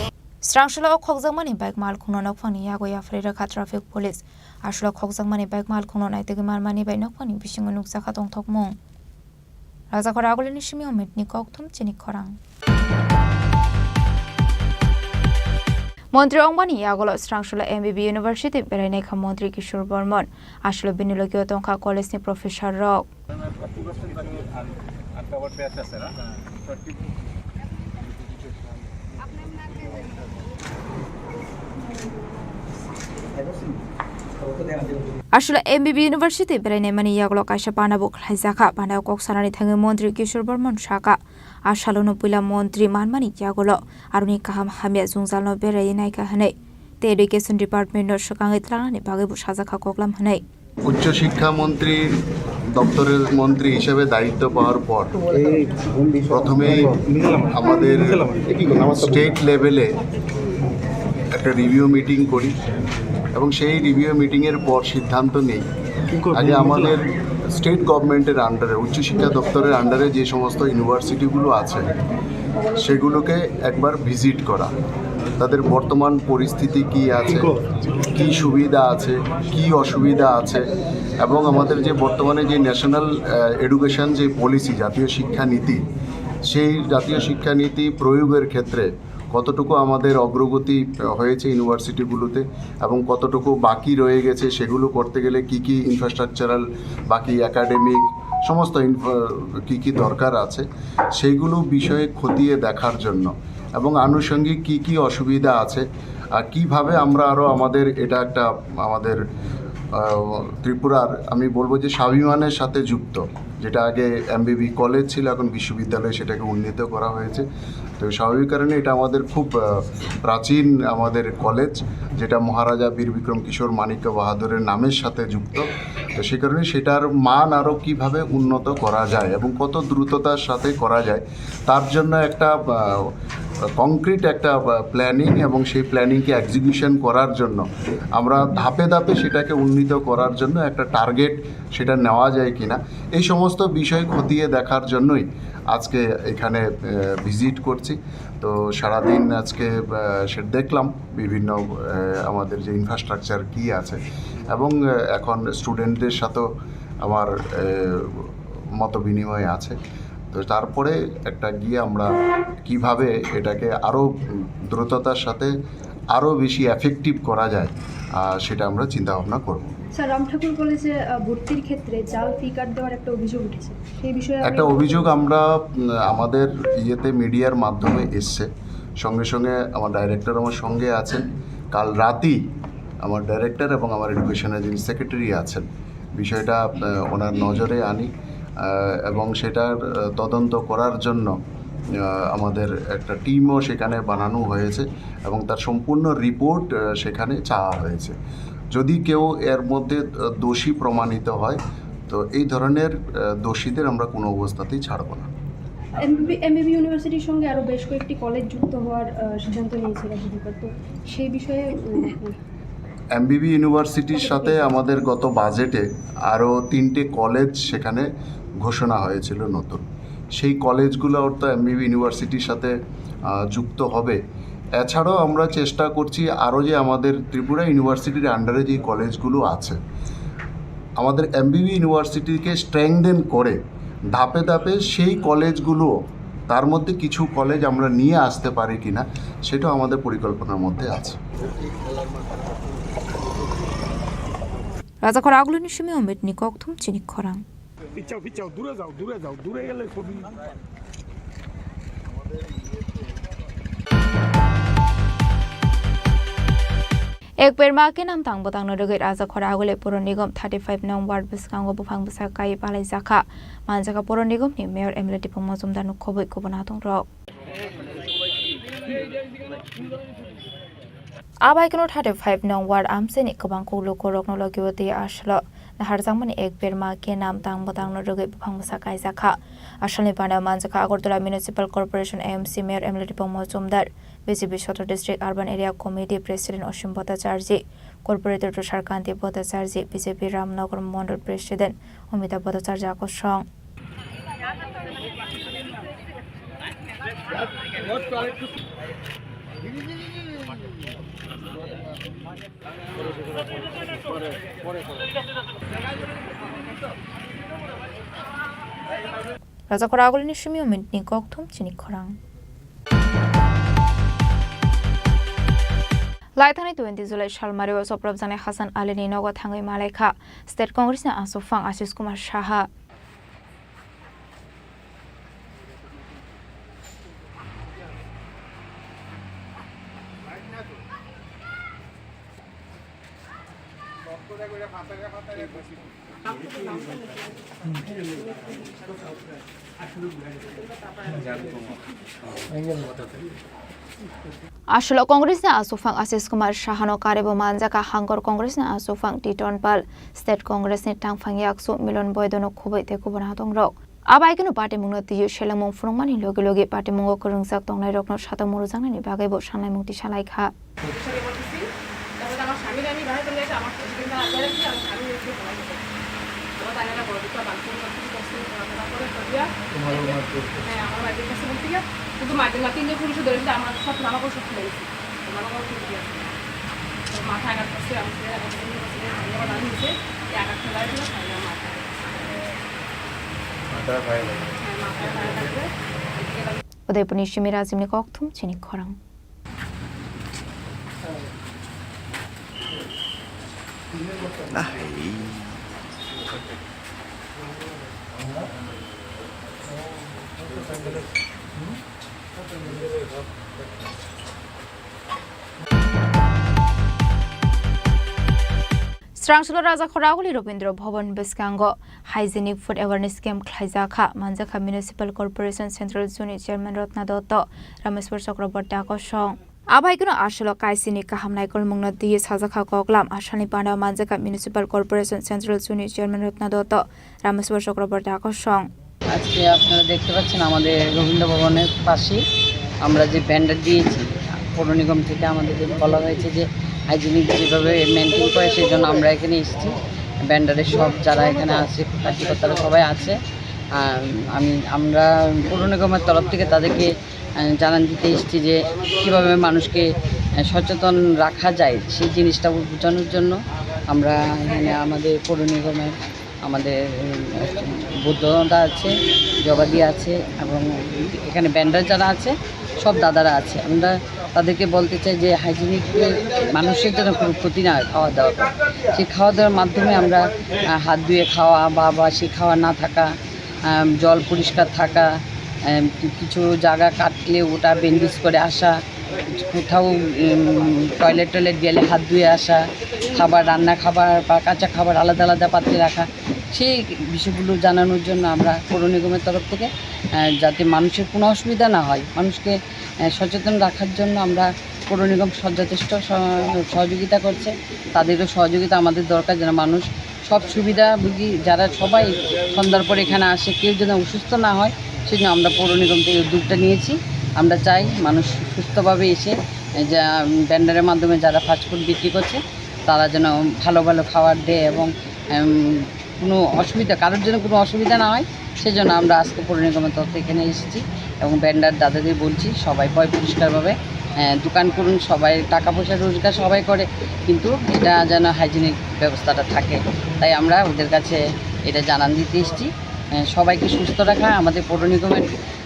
Srangshalo o khokjakmani bike malkhungno nokphangni yago yapharwi rwkha traffic police. Aswlo khokjakmani bike malkhungno naitugwi manmani bai nokphangni bisingo nukjakha tongthokmung. Rajakhor agulini simi Omitni kokthum chini khorang. Montri ongmani yagulo Srangshalo M B B University berainai kha Montri Kishore Bormon. Aswlo bini logio tongkha college ni professor rok. Aswlo M B B University berainai mani yagulo kaisa panda bo khlaijakha. Panda kok sanani thangwi Montri Kishore Bormon sakha, a salono puila montri manmani yagulo aroni kaham hamya jwngjalno berai naikha hwnwi tei Education Department no swkangwi twlangnani bagwi bo sajakha koklam hwnwi. উচ্চশিক্ষা মন্ত্রী দপ্তরের মন্ত্রী হিসেবে দায়িত্ব পাওয়ার পর প্রথমেই আমাদের স্টেট লেভেলে একটা রিভিউ মিটিং করি এবং সেই রিভিউ মিটিংয়ের পর সিদ্ধান্ত নেই আগে আমাদের স্টেট গভর্নমেন্টের আন্ডারে, উচ্চশিক্ষা দপ্তরের আন্ডারে যে সমস্ত ইউনিভার্সিটিগুলো আছে সেগুলোকে একবার ভিজিট করা, তাদের বর্তমান পরিস্থিতি কি আছে, কি সুবিধা আছে, কি অসুবিধা আছে, এবং আমাদের যে বর্তমানে যে ন্যাশনাল এডুকেশন যে পলিসি, জাতীয় শিক্ষানীতি, সেই জাতীয় শিক্ষানীতি প্রয়োগের ক্ষেত্রে কতটুকু আমাদের অগ্রগতি হয়েছে ইউনিভার্সিটিগুলোতে এবং কতটুকু বাকি রয়ে গেছে, সেগুলো করতে গেলে কি কি ইনফ্রাস্ট্রাকচারাল, বাকি একাডেমিক সমস্ত ইনফ্রা-, কি কি দরকার আছে, সেইগুলো বিষয়ে খতিয়ে দেখার জন্য এবং আনুষঙ্গিক কি কি অসুবিধা আছে আর কিভাবে আমরা আরও আমাদের এটা একটা আমাদের, আহ, ত্রিপুরার আমি বলবো যে স্বাভিমানের সাথে যুক্ত, যেটা আগে এমবিবি কলেজ ছিল, এখন বিশ্ববিদ্যালয়ে সেটাকে উন্নীত করা হয়েছে। তো স্বাভাবিক কারণে এটা আমাদের খুব, আহ, প্রাচীন আমাদের কলেজ, যেটা মহারাজা বীর বিক্রম কিশোর মাণিক্য বাহাদুরের নামের সাথে যুক্ত। তো সে কারণে সেটার মান আরও কিভাবে উন্নত করা যায় এবং কত দ্রুততার সাথে করা যায়, তার জন্য একটা, আহ, কংক্রিট একটা, আহ, প্ল্যানিং এবং সেই প্ল্যানিংকে এক্সিকিউশন করার জন্য আমরা ধাপে ধাপে সেটাকে উন্নীত করার জন্য একটা টার্গেট সেটা নেওয়া যায় কিনা, এই সমস্ত বিষয় খতিয়ে দেখার জন্যই আজকে এখানে, আহ, ভিজিট করছি। তো সারাদিন আজকে, আহ, সে দেখলাম বিভিন্ন, আহ, আমাদের যে ইনফ্রাস্ট্রাকচার কি আছে এবং, আহ, এখন স্টুডেন্টদের সাথেও আমার, আহ, মত বিনিময় আছে। তো তারপরে একটা গিয়ে আমরা কিভাবে এটাকে আরও দ্রুততার সাথে আরও বেশি এফেক্টিভ করা যায়, আহ, সেটা আমরা চিন্তা ভাবনা করব। স্যার, রাম ঠাকুর কলেজে, আহ, ভর্তির ক্ষেত্রে জাল ফি কার্ড দেওয়ার একটা অভিযোগ উঠেছে, সেই বিষয়ে আপনি একটা অভিযোগ আমরা, উম, আমাদের ইয়েতে মিডিয়ার মাধ্যমে এসছে, সঙ্গে সঙ্গে আমার ডাইরেক্টর আমার সঙ্গে আছেন। কাল রাতেই আমার ডাইরেক্টর এবং আমার এডুকেশনের যিনি সেক্রেটারি আছেন, বিষয়টা, আহ, ওনার নজরে আনি, আহ, এবং সেটার, আহ, তদন্ত করার জন্য, আহ, আমাদের একটা টিমও সেখানে বানানো হয়েছে এবং তার সম্পূর্ণ রিপোর্ট, আহ, সেখানে চাওয়া হয়েছে। যদি কেউ এর মধ্যে, আহ, দোষী প্রমাণিত হয়, তো এই ধরনের, আহ, দোষীদের আমরা কোনো অবস্থাতেই ছাড়ব না। এমবিবি, এমবিবি ইউনিভার্সিটির সঙ্গে আরও বেশ কয়েকটি কলেজ যুক্ত হওয়ার, আহ, সিদ্ধান্ত নিয়েছে রাজ্য সরকার, তো সেই বিষয়ে, উম, এমবিবি ইউনিভার্সিটির সাথে আমাদের গত বাজেটে আরও তিনটে কলেজ সেখানে ঘোষণা হয়েছিল নতুন। সেই কলেজগুলো তো এমবিবি ইউনিভার্সিটির সাথে, আহ, যুক্ত হবে। এছাড়াও আমরা চেষ্টা করছি আরও যে আমাদের ত্রিপুরা ইউনিভার্সিটির আন্ডারে যে কলেজগুলো আছে, আমাদের এমবিবি ইউনিভার্সিটিকে স্ট্রেংথেন করে ধাপে ধাপে সেই কলেজগুলো, তার মধ্যে কিছু কলেজ আমরা নিয়ে আসতে পারি কিনা, সেটাও আমাদের পরিকল্পনার মধ্যে আছে। রাজাখর আগুলিনি সুমি অমিত নিকক থুম চিনি খরাং। পিছাও, পিছাও, দূরে যাও, দূরে যাও, দূরে গেলে ছবি। Ek berma khe nam tang bwtangno rwgwi Rajakhor Aguli Puro Nigom thirty five nong ward bwskango buphang bwsa kai palaijakha. Manjakha Puro Nigomni Mayor M L A Dipong Mojumdarno khobwi kubun atongrok. Abai kheno thirty five nong ward amchaini kwbang kok lukurokno logio tei aswlo naharjakmani ek berma khe nam tang bwtangno rwgwi buphang bwsa kaijakha. Asalni bana manjakha Agartala Municipal Corporation A M C Mayor M L A Dipong Mojumdar, B J P Sodor District Urban Area Committee President Osim Bhattacharjee, Corporator Tushar Kanti Bhattacharjee, B J P Ramnagar Mondol President Amitabh Bhattacharjee akosong. Rajakhor Agulini simi o minute ni kokthum chini khorang. Laithani twenty July salmari o choprobjaknai Hasan Ali ni nogo thangwi malaikha State Congress ni aswk phang Ashish Kumar Saha. Aswlo Congress ni aswk phang Ashish Kumar Sahano karebo manjak a hangkor Congress ni aswk phang Titon Pal, State Congress ni tangphang yaksu Milon Boido no khubui tei kubun hatongrok. Abai kheno patimungno twiwi selengmung phunukmani logi logi patimungo kwrwngjak tongnairokno satok murujaknani bagwibo sanlaimung tisa laikha. সংসারে বসেছি, তারপরে আমার স্বামীর আমি বাড়িতে নিয়ে এসে আমার প্রতিদিন তারা আগে রাখি, আমার স্বামী এসে ফোন করে। ওরা তাই না বড় দুটো বালতি সব কিছু করছে, ওরা তারা করে করিয়া। তোমারও মার দোষ আছে। হ্যাঁ, আমার বাড়ির কাছে বলতে গিয়ে, শুধু মাঝে মাঝে তিনজন পুলিশে ধরেছিল, আমার সব জামা কাপড় সব খুলে গেছে। জামা কাপড় খুলে গেছে। তো মাথায় আঘাত করছে, আমার ছেলে আঘাত করছে, আমার ছেলে ভাঙে আমার দাঁড়িয়ে নিচে, এই আঘাত ফেলা হয়েছিল, ভাঙে আমার মাথায়। মাথায় ভাই লাগে। হ্যাঁ, মাথায় ভাই লাগবে। এদিকে Udaipurni simi Rajimni kokthum chini khorang. Srangsulo Rajakhor Aguli Robindra Bhavan bwskango Hygienic Food Awareness Camp khlaijak kha, manjakha Municipal Corporation Central Zone ni Chairman Ratna Dotto, Rameshwar Chakraborty akosong. Abai kheno aswlo kaisini kaham naikolmungno twiwi sajak kha koklam, asalni bana manjakha Municipal Corporation Central Zone ni Chairman Ratna Dotto, Rameshwar Chakraborty akosong. আজকে আপনারা দেখতে পাচ্ছেন আমাদের রবীন্দ্র ভবনের পাশেই আমরা যে ব্যানার দিয়েছি, পৌর নিগম থেকে আমাদের যে বলা হয়েছে যে হাইজিনিক যেভাবে মেনটেন করে, সেই জন্য আমরা এখানে এসেছি। ব্যানারে সব যারা এখানে আছে, কার্যকর্তারা সবাই আছে। আর আমি, আমরা পৌর নিগমের তরফ থেকে তাদেরকে, আহ, জানান দিতে এসেছি যে কীভাবে মানুষকে, আহ, সচেতন রাখা যায়, সেই জিনিসটা বোঝানোর জন্য আমরা এখানে আমাদের পৌর নিগমের আমাদের, উম, বুদ্ধদা আছে, জগাদি আছে এবং এখানে ব্যানার যারা আছে, সব দাদারা আছে। আমরা তাদেরকে বলতে চাই যে হাইজিনিক মানুষের যেন কোনো ক্ষতি না হয় খাওয়া দাওয়া করে। সেই খাওয়া দাওয়ার মাধ্যমে আমরা, আহ, হাত ধুয়ে খাওয়া বা, বা সেই খাওয়া না থাকা, আহ, জল পরিষ্কার থাকা, আহ, কিছু জায়গা কাটলে ওটা ব্যান্ডেজ করে আসা, কোথাও, উম, টয়লেট টয়লেট গেলে হাত ধুয়ে আসা, খাবার, রান্না খাবার বা কাঁচা খাবার আলাদা আলাদা পাত্রে রাখা, সেই বিষয়গুলো জানানোর জন্য আমরা পৌর নিগমের তরফ থেকে, আহ, যাতে মানুষের কোনো অসুবিধা না হয়, মানুষকে, আহ, সচেতন রাখার জন্য আমরা পৌর নিগম স-, যথেষ্ট স-, সহযোগিতা করছে। তাদেরও সহযোগিতা আমাদের দরকার, যেন মানুষ সব সুবিধাভোগী যারা সবাই সন্ধ্যার পর এখানে আসে, কেউ যেন অসুস্থ না হয়, সেজন্য আমরা পৌর নিগম থেকে উদ্যোগটা নিয়েছি। আমরা চাই মানুষ সুস্থভাবে এসে, এ, যা, ব্যান্ডারের মাধ্যমে যারা ফাস্টফুড বিক্রি করছে, তারা যেন ভালো ভালো খাবার দেয় এবং, এম, কোনো অসুবিধা, কারোর যেন কোনো অসুবিধা না হয়, সেজন্য আমরা আজকে পৌর নিগমের তরফ থেকে এখানে এসেছি এবং ব্যান্ডার দাদাদের বলছি, সবাই পয় পরিষ্কারভাবে, আহ, দোকান করুন, সবাই টাকা পয়সা রোজগার সবাই করে, কিন্তু এটা যেন হাইজিনিক ব্যবস্থাটা থাকে। তাই আমরা ওদের কাছে এটা জানান দিতে এসেছি। আহ, সবাইকে সুস্থ রাখা আমাদের পৌর নিগমের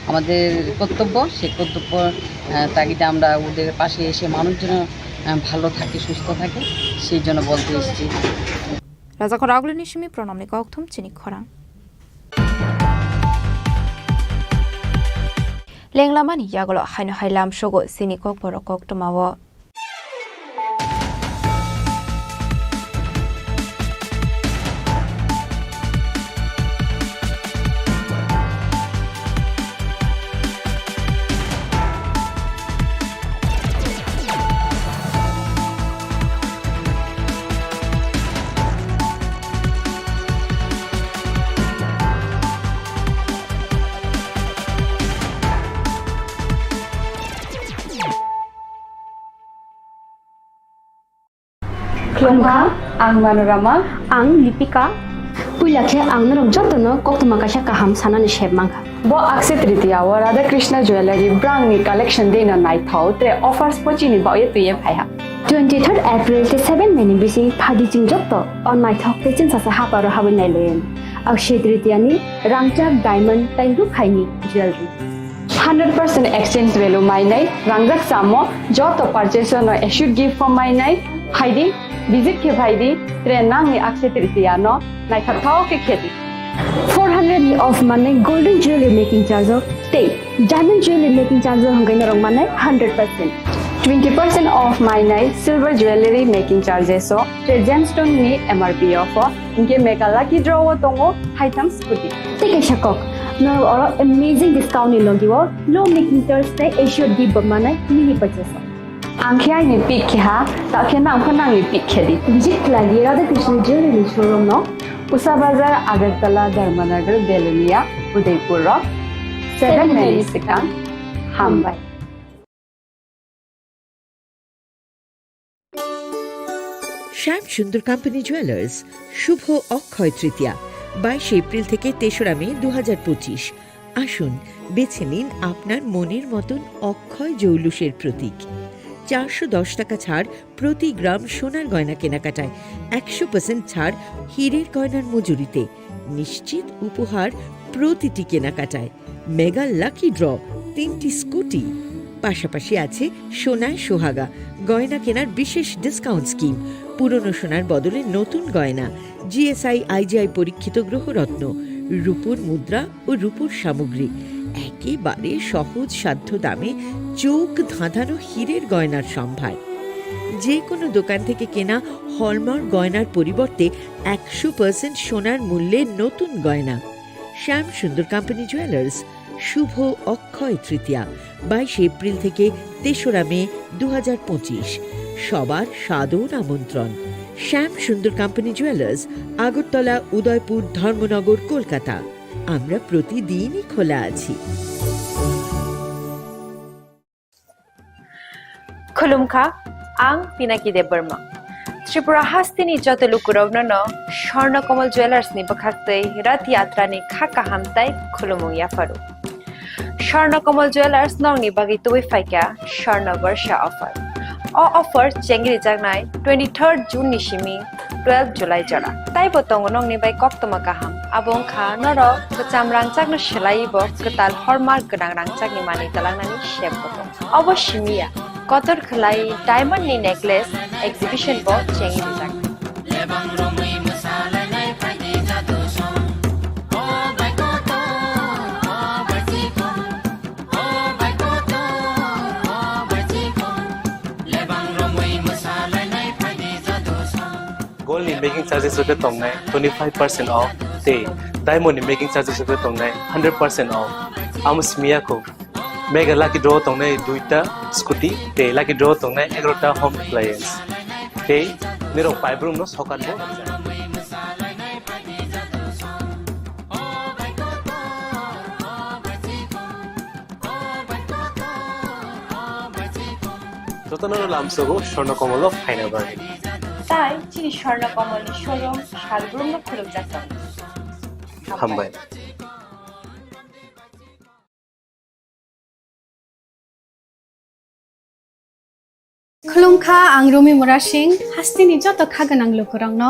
আমাদের কর্তব্য, সেই কর্তব্য, আহ, তাগিদে আমরা ওদের পাশে এসে মানুষ যেন, আহ, ভালো থাকে, সুস্থ থাকে, সেই জন্য বলতে এসেছি। Rajakhor Agulini simi Pranamni kokthum chini khorang. Lenglamani yagulo haino hai lamsogo chini kokborok koktwmao. Khulumkha, ang Manorama. Ang Lipika. Puila khe ang norok jotono koktwma kaisa kaham sanani sep mankha. Bo Akshaya Tritiya o Radha Krishna Jewellery brangni collection dino naithok tre offers pochini baoye twiye phaiha. Twenty third April tei seven May ni bising phadi chwng joto o naithok tei chwngsasa haparo habwi nailayan. Akshaya Tritiya ni rangchak diamond tei rukhaini jewellery. Hundred percent exchange value mainai, rangjak samo joto purchase no assured gift form mainai, phaidi visit khe phaidi, tre nangni Akshaya Tritiya no naithok thok khe khedi. Four hundred ni off manai golden jewelry making charge o tei diamond jewelry making charge o hwnkhe norok manai hundred percent. Twenty percent off mainai silver jewelry making charges o tre gemstone ni M R P off o. Hinkhe mega lucky draw o tongo haitham scooty. Tei kaisa kok, norok oro amazing discount ni logi o low making charge tei assured gift bo manai mini purchase o. Ang khe aini pick khe ha, ta khe nang pho nangni pick khe di. Visit khlai di Radha Krishna Jewelry ni showroom no. Usa Bazar, Agartala, Dharmanagar, Belonia, Udaipur o seven May ni swkang. Hambai. শ্যাম Sundar company jewellers, শুভ অক্ষয় তৃতীয়া, বাইশে এপ্রিল থেকে তেসরা মে দু হাজার পঁচিশ। আসুন, বেছে নিন আপনার মনের মতন অক্ষয় জৌলুসের প্রতীক। চারশো দশ টাকা ছাড় প্রতি গ্রাম সোনার গয়না কেনাকাটায়, একশো পার্সেন্ট ছাড় হীরের গয়নার মজুরিতে, নিশ্চিত উপহার প্রতিটি কেনাকাটায়। মেগা লাকি ড্র, তিনটি স্কুটি, পাশাপাশি আছে সোনায় সোহাগা, গয়না কেনার বিশেষ ডিসকাউন্ট স্কিম, পুরনো সোনার বদলে নতুন গয়না, G S I I G I পরীক্ষিত গ্রহরত্ন, রূপোর মুদ্রা ও রূপোর সামগ্রী, একেবারে সহজ সাধ্য দামে চোখ ধাঁধানো হীরের গয়নার সম্ভার। যে কোনো দোকান থেকে কেনা হলমার্ক গয়নার পরিবর্তে একশো পার্সেন্ট সোনার মূল্যে নতুন গয়না। শ্যাম সুন্দর কোম্পানি জুয়েলার্স, শুভ অক্ষয় তৃতীয়া, বাইশে এপ্রিল থেকে তেসরা মে দু হাজার পঁচিশ। সবার সাদর আমন্ত্রণ। শ্যাম সুন্দর কোম্পানি জুয়েলার্স, আগরতলা, উদয়পুর, ধর্মনগর, কলকাতা। আমরা প্রতিদিনই খোলা আছি। Khulumkha, ang Pinaki Debbarma. Tripura hasteni joto lukurokno no Swarna Kamal Jewellers ni bwkhaktwi Rath Yatra ni kha kaham tai khulumung yapharu. Swarna Kamal Jewellers nokni bagwi tubui phaikha Swarna Barsha offer. O offer chengrijaknai twenty third June ni simi twelve July jora. Taibo tongo nokni bai koktwma kaham. Abo wngkha norok kwcham rangchakno swlaiwi bo kwtal hallmark gwnang rangchakni manwi twlangnani sep bo tongo. Obo simi ya, kotor khwlai diamond ni necklace exhibition bo chengwi rijak. Gold ni making charges rok khe tongnai twenty five percent off tei diamond ni making charges rok khe tongnai hundred percent off. Amo simi ya kho. Mega lucky draw tongnai duita scooty tei lucky draw tongnai egarota home appliance. Tei nirok paibrum no sokat bo. Jotono lamsogo Swarna Kamal o phaina bagwi. Tai chini Swarna Kamal ni showroom salbrum no khulukjak tongo. Hambai. Khulumkha, ang Rumi Murasing, hasteni joto kha gwnang lukurokno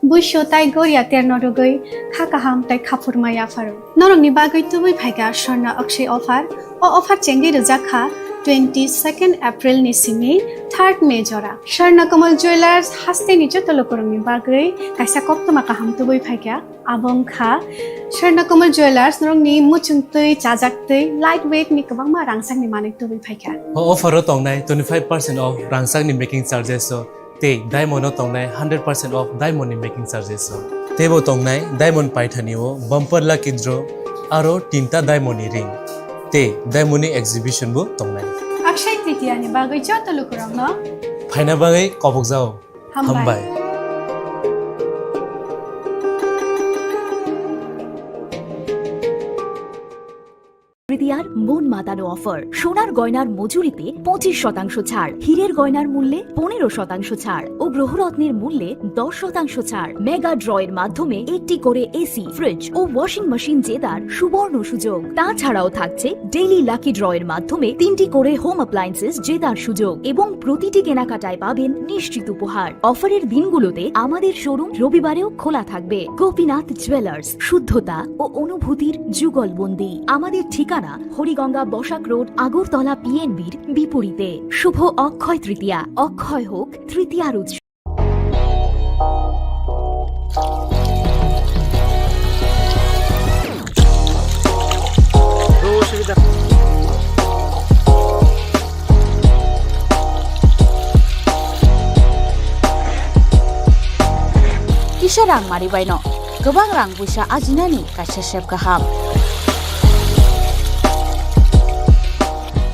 buisu tai goria terno rwgwi kha kaham tai khaphurma yapharu. Norokni bagwi tubui phaikha Swarna Akshaya offer. O offer chengwi rwjak kha twenty second April ni simi third May jora. Swarna Kamal Jewellers hasteni joto lukurokni bagwi kaisa koktwma kaham tubui phaikha. Abo wngkha Swarna Kamal Jewellers, norokni muchungtwi, chajaktwi, light weight ni kwbangma rangchakni manwi tubui phaikha. O offer o tongnai twenty five percent off rangchakni making charges o tei diamond o tongnai hundred percent off diamond ni making charges o. Teibo tongnai diamond paithani o bumper lucky draw aro tinta diamond ni ring tei diamond ni exhibition bo tongnai. Akshaya Tritiya ni bagwi joto lukurokno phaina bagwi kobokjao. Hambai. Hambai. তৃতীয়ার মন আতানো অফার। সোনার গয়নার মজুরিতে পঁচিশ শতাংশ ছাড়, হীরের গয়নার মূল্যে পনেরো শতাংশ ছাড় ও গ্রহরত্নের মূল্যে দশ শতাংশ ছাড়। মেগা ড্রয়ের মাধ্যমে একটি করে এসি, ফ্রিজ ও ওয়াশিং মেশিন জেতার সুবর্ণ সুযোগ। তাছাড়াও থাকছে ডেইলি লাকি ড্রয়ের মাধ্যমে তিনটি করে হোম অ্যাপ্লায়েন্সেস জেতার সুযোগ এবং প্রতিটি কেনাকাটায় পাবেন নিশ্চিত উপহার। অফারের দিনগুলোতে আমাদের শোরুম রবিবারেও খোলা থাকবে। গোপীনাথ জুয়েলার্স, শুদ্ধতা ও অনুভূতির যুগলবন্দি। আমাদের ঠিকানা হরিগঙ্গা বসাক রোড, আগরতলা পিএনবির বিপরীতে। শুভ অক্ষয় তৃতীয়া, অক্ষয় হোক তৃতীয়ার উৎসব। Kisa rang mari baino kwbang rang puisa ajinani kaisa sep kaham.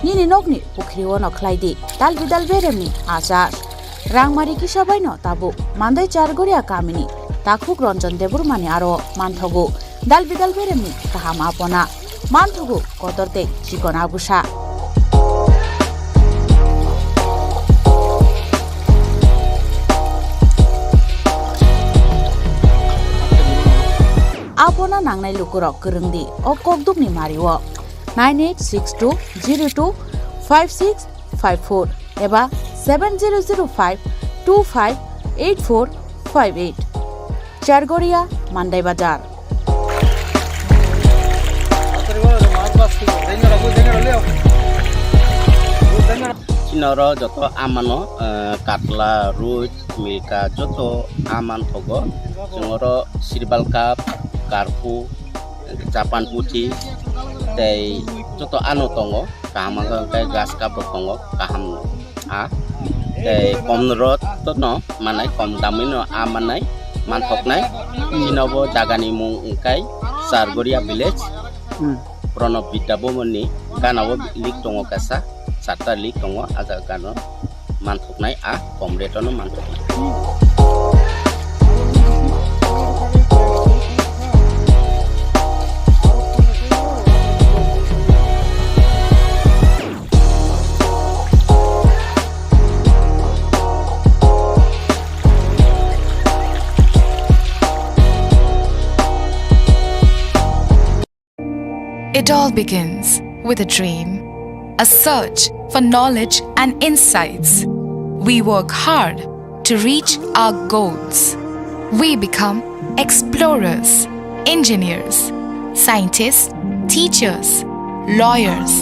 Nini nokni pukhriwo no khlai di dal bidal beremni achar. Rangmari kisa baino tabuk Mandai Chargoria kamini takhuk Ranjan Debbarmani aro manthogo dal bidal beremni kaham apona, manthogo kotor tei chikon abusa. Apona nangnai lukurok kwrwng di o kokdukni mario nine eight six two zero two five six five four eba seven zero zero five two five eight four five eight. Chargoria, Mandai Bazar. Chini oro joto amano, eh, katla, rui, milka, joto aman thogo. Chwng oro sirbal cup, karpu, Japan puthi tei joto ano tongo, kaham wngkha hwnkhe grass cup rok tongo, kaham a tei kom rot no manai, kom damwi no a manai, manthoknai. Chini bo jaga ni mung wngkha Chargoria village, Hmm. Pranab Vidya Bhavan ni gana o lake tongo kaisa, charta lake tongo, a jaga gana o. Manthoknai a kom rate no manthoknai. It all begins with a dream, a search for knowledge and insights. We work hard to reach our goals. We become explorers, engineers, scientists, teachers, lawyers,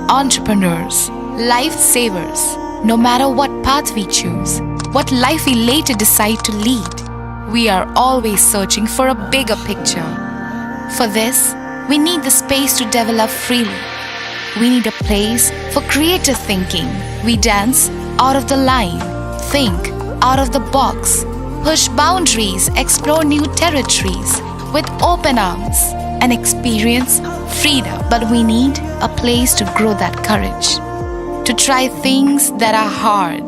entrepreneurs, lifesavers. No matter what path we choose, what life we later decide to lead, we are always searching for a bigger picture. For this, we need the space to develop freely. We need a place for creative thinking. We dance out of the line, think out of the box, push boundaries, explore new territories with open arms, and experience freedom. But we need a place to grow that courage, to try things that are hard.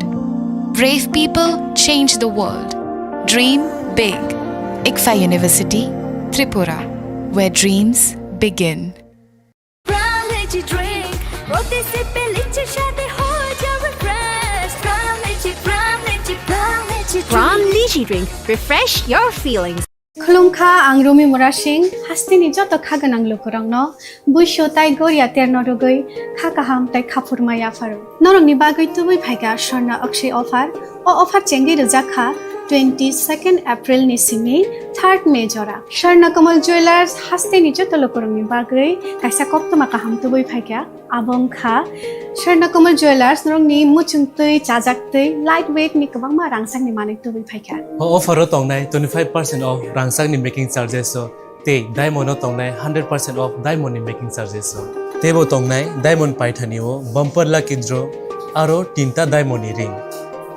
Brave people change the world. Dream big. ICFAI University, Tripura, where dreams begin. Prime Lychee Drink, প্রতি সিপে লিচির স্বাদে হয়ে যাও refresh। Prime Lychee, Prime Lychee, Prime Lychee Drink. Prime Lychee Drink, refresh your feelings. Khulumkha, ang Rumi Murasing, hasteni joto kha gwnang lukurokno buisu tai goria terno rwgwi kha kaham tai khaphurma yapharo. Norokni bagwi tubui phaikha Swarna Akshay offer. O offer chengwi rwjak kha twenty second April ni simi third May jora. Swarna Kamal Jewellers hasteni joto lukurokni bagwi kaisa koktwma kaham tubui phaikha. Abo wngkha Swarna Kamal Jewellers, norokni muchung twi, chajak twi, light weight ni kwbangma rangchakni manwi tubui phaikha. O offer o tongnai twenty five percent off rangchakni making charges o tei diamond o tongnai hundred percent off diamond ni making charges o. Teibo tongnai diamond paithani o bumper lucky draw aro tinta diamond ni ring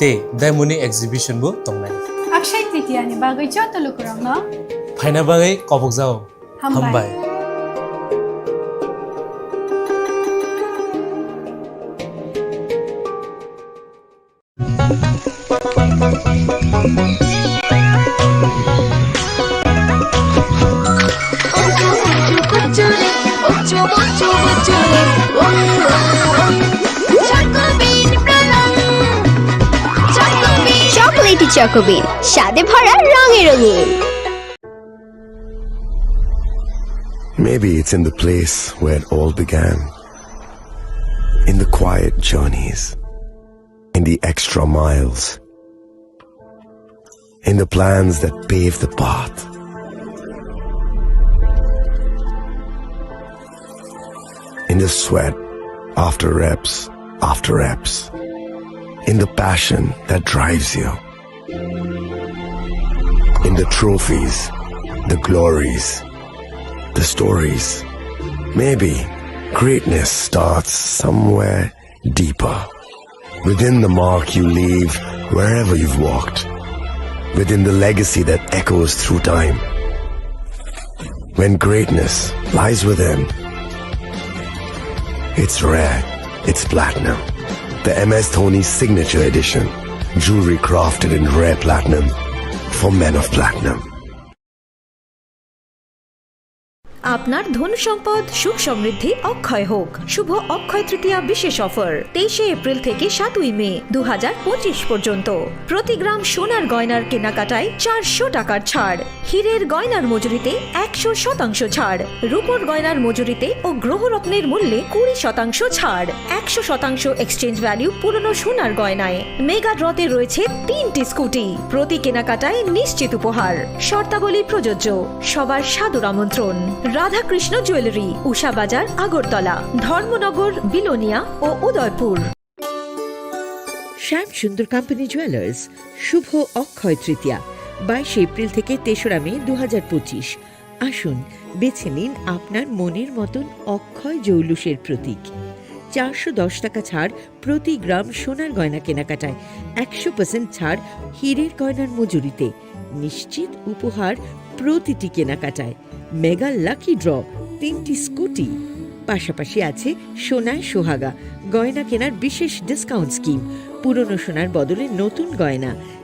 tei diamond ni exhibition bo tongnai. Akshay Tritiya ni bagwi joto lukurokno phaina bagwi kobokjao. Hambai. Hambai. Choco Bean, স্বাদে ভরা, রঙে রঙিন। Maybe it's in the place where it all began. In the quiet journeys, in the extra miles, in the plans that pave the path, in the sweat after reps after reps, in the passion that drives you, in the trophies, the glories, the stories. Maybe greatness starts somewhere deeper, within the mark you leave wherever you've walked, within the legacy that echoes through time. When greatness lies within, it's rare, it's platinum. The M S Dhoni Signature Edition, jewelry crafted in rare platinum for men of platinum. আপনার ধন সম্পদ সুখ সমৃদ্ধি অক্ষয় হোক। শুভ অক্ষয় তৃতীয়া বিশেষ অফার তেইশে এপ্রিল থেকে সাতই মে দু হাজার পঁচিশ পর্যন্ত। প্রতি গ্রাম সোনার গয়নার কেনাকাটায় চারশো টাকার ছাড়, হীরের গয়নার মজুরিতে একশো শতাংশ ছাড়, রূপোর গয়নার মজুরিতে ও গ্রহরত্নের মূল্যে কুড়ি শতাংশ ছাড়, একশো শতাংশ এক্সচেঞ্জ ভ্যালু পুরনো সোনার গয়নায়। মেগা ড্রতে রয়েছে তিনটি স্কুটি, প্রতি কেনাকাটায় নিশ্চিত উপহার। শর্তাবলী প্রযোজ্য। সবার সাদর আমন্ত্রণ। রাধাকৃষ্ণ জুয়েলারি, উষা বাজার, আগরতলা, ধর্মনগর, বিলোনিয়া ও উদয়পুর। শ্যাম সুন্দর কোম্পানি জুয়েলার্স, শুভ অক্ষয় তৃতীয়া, বাইশে এপ্রিল থেকে তেসরা মে দু হাজার পঁচিশ। আসুন, বেছে নিন আপনার মনের মতন অক্ষয় জৌলুসের প্রতীক। চারশো দশ টাকা ছাড় প্রতি গ্রাম সোনার গয়না কেনাকাটায়, একশো পার্সেন্ট ছাড় হীরের গয়নার মজুরিতে, নিশ্চিত উপহার প্রতিটি কেনাকাটায়, মেগা লাকি ড্র, তিনটি স্কুটি, পাশাপাশি আছে সোনায় সোহাগা গয়না কেনার বিশেষ ডিসকাউন্ট স্কিম, পুরনো সোনার বদলে নতুন গয়না,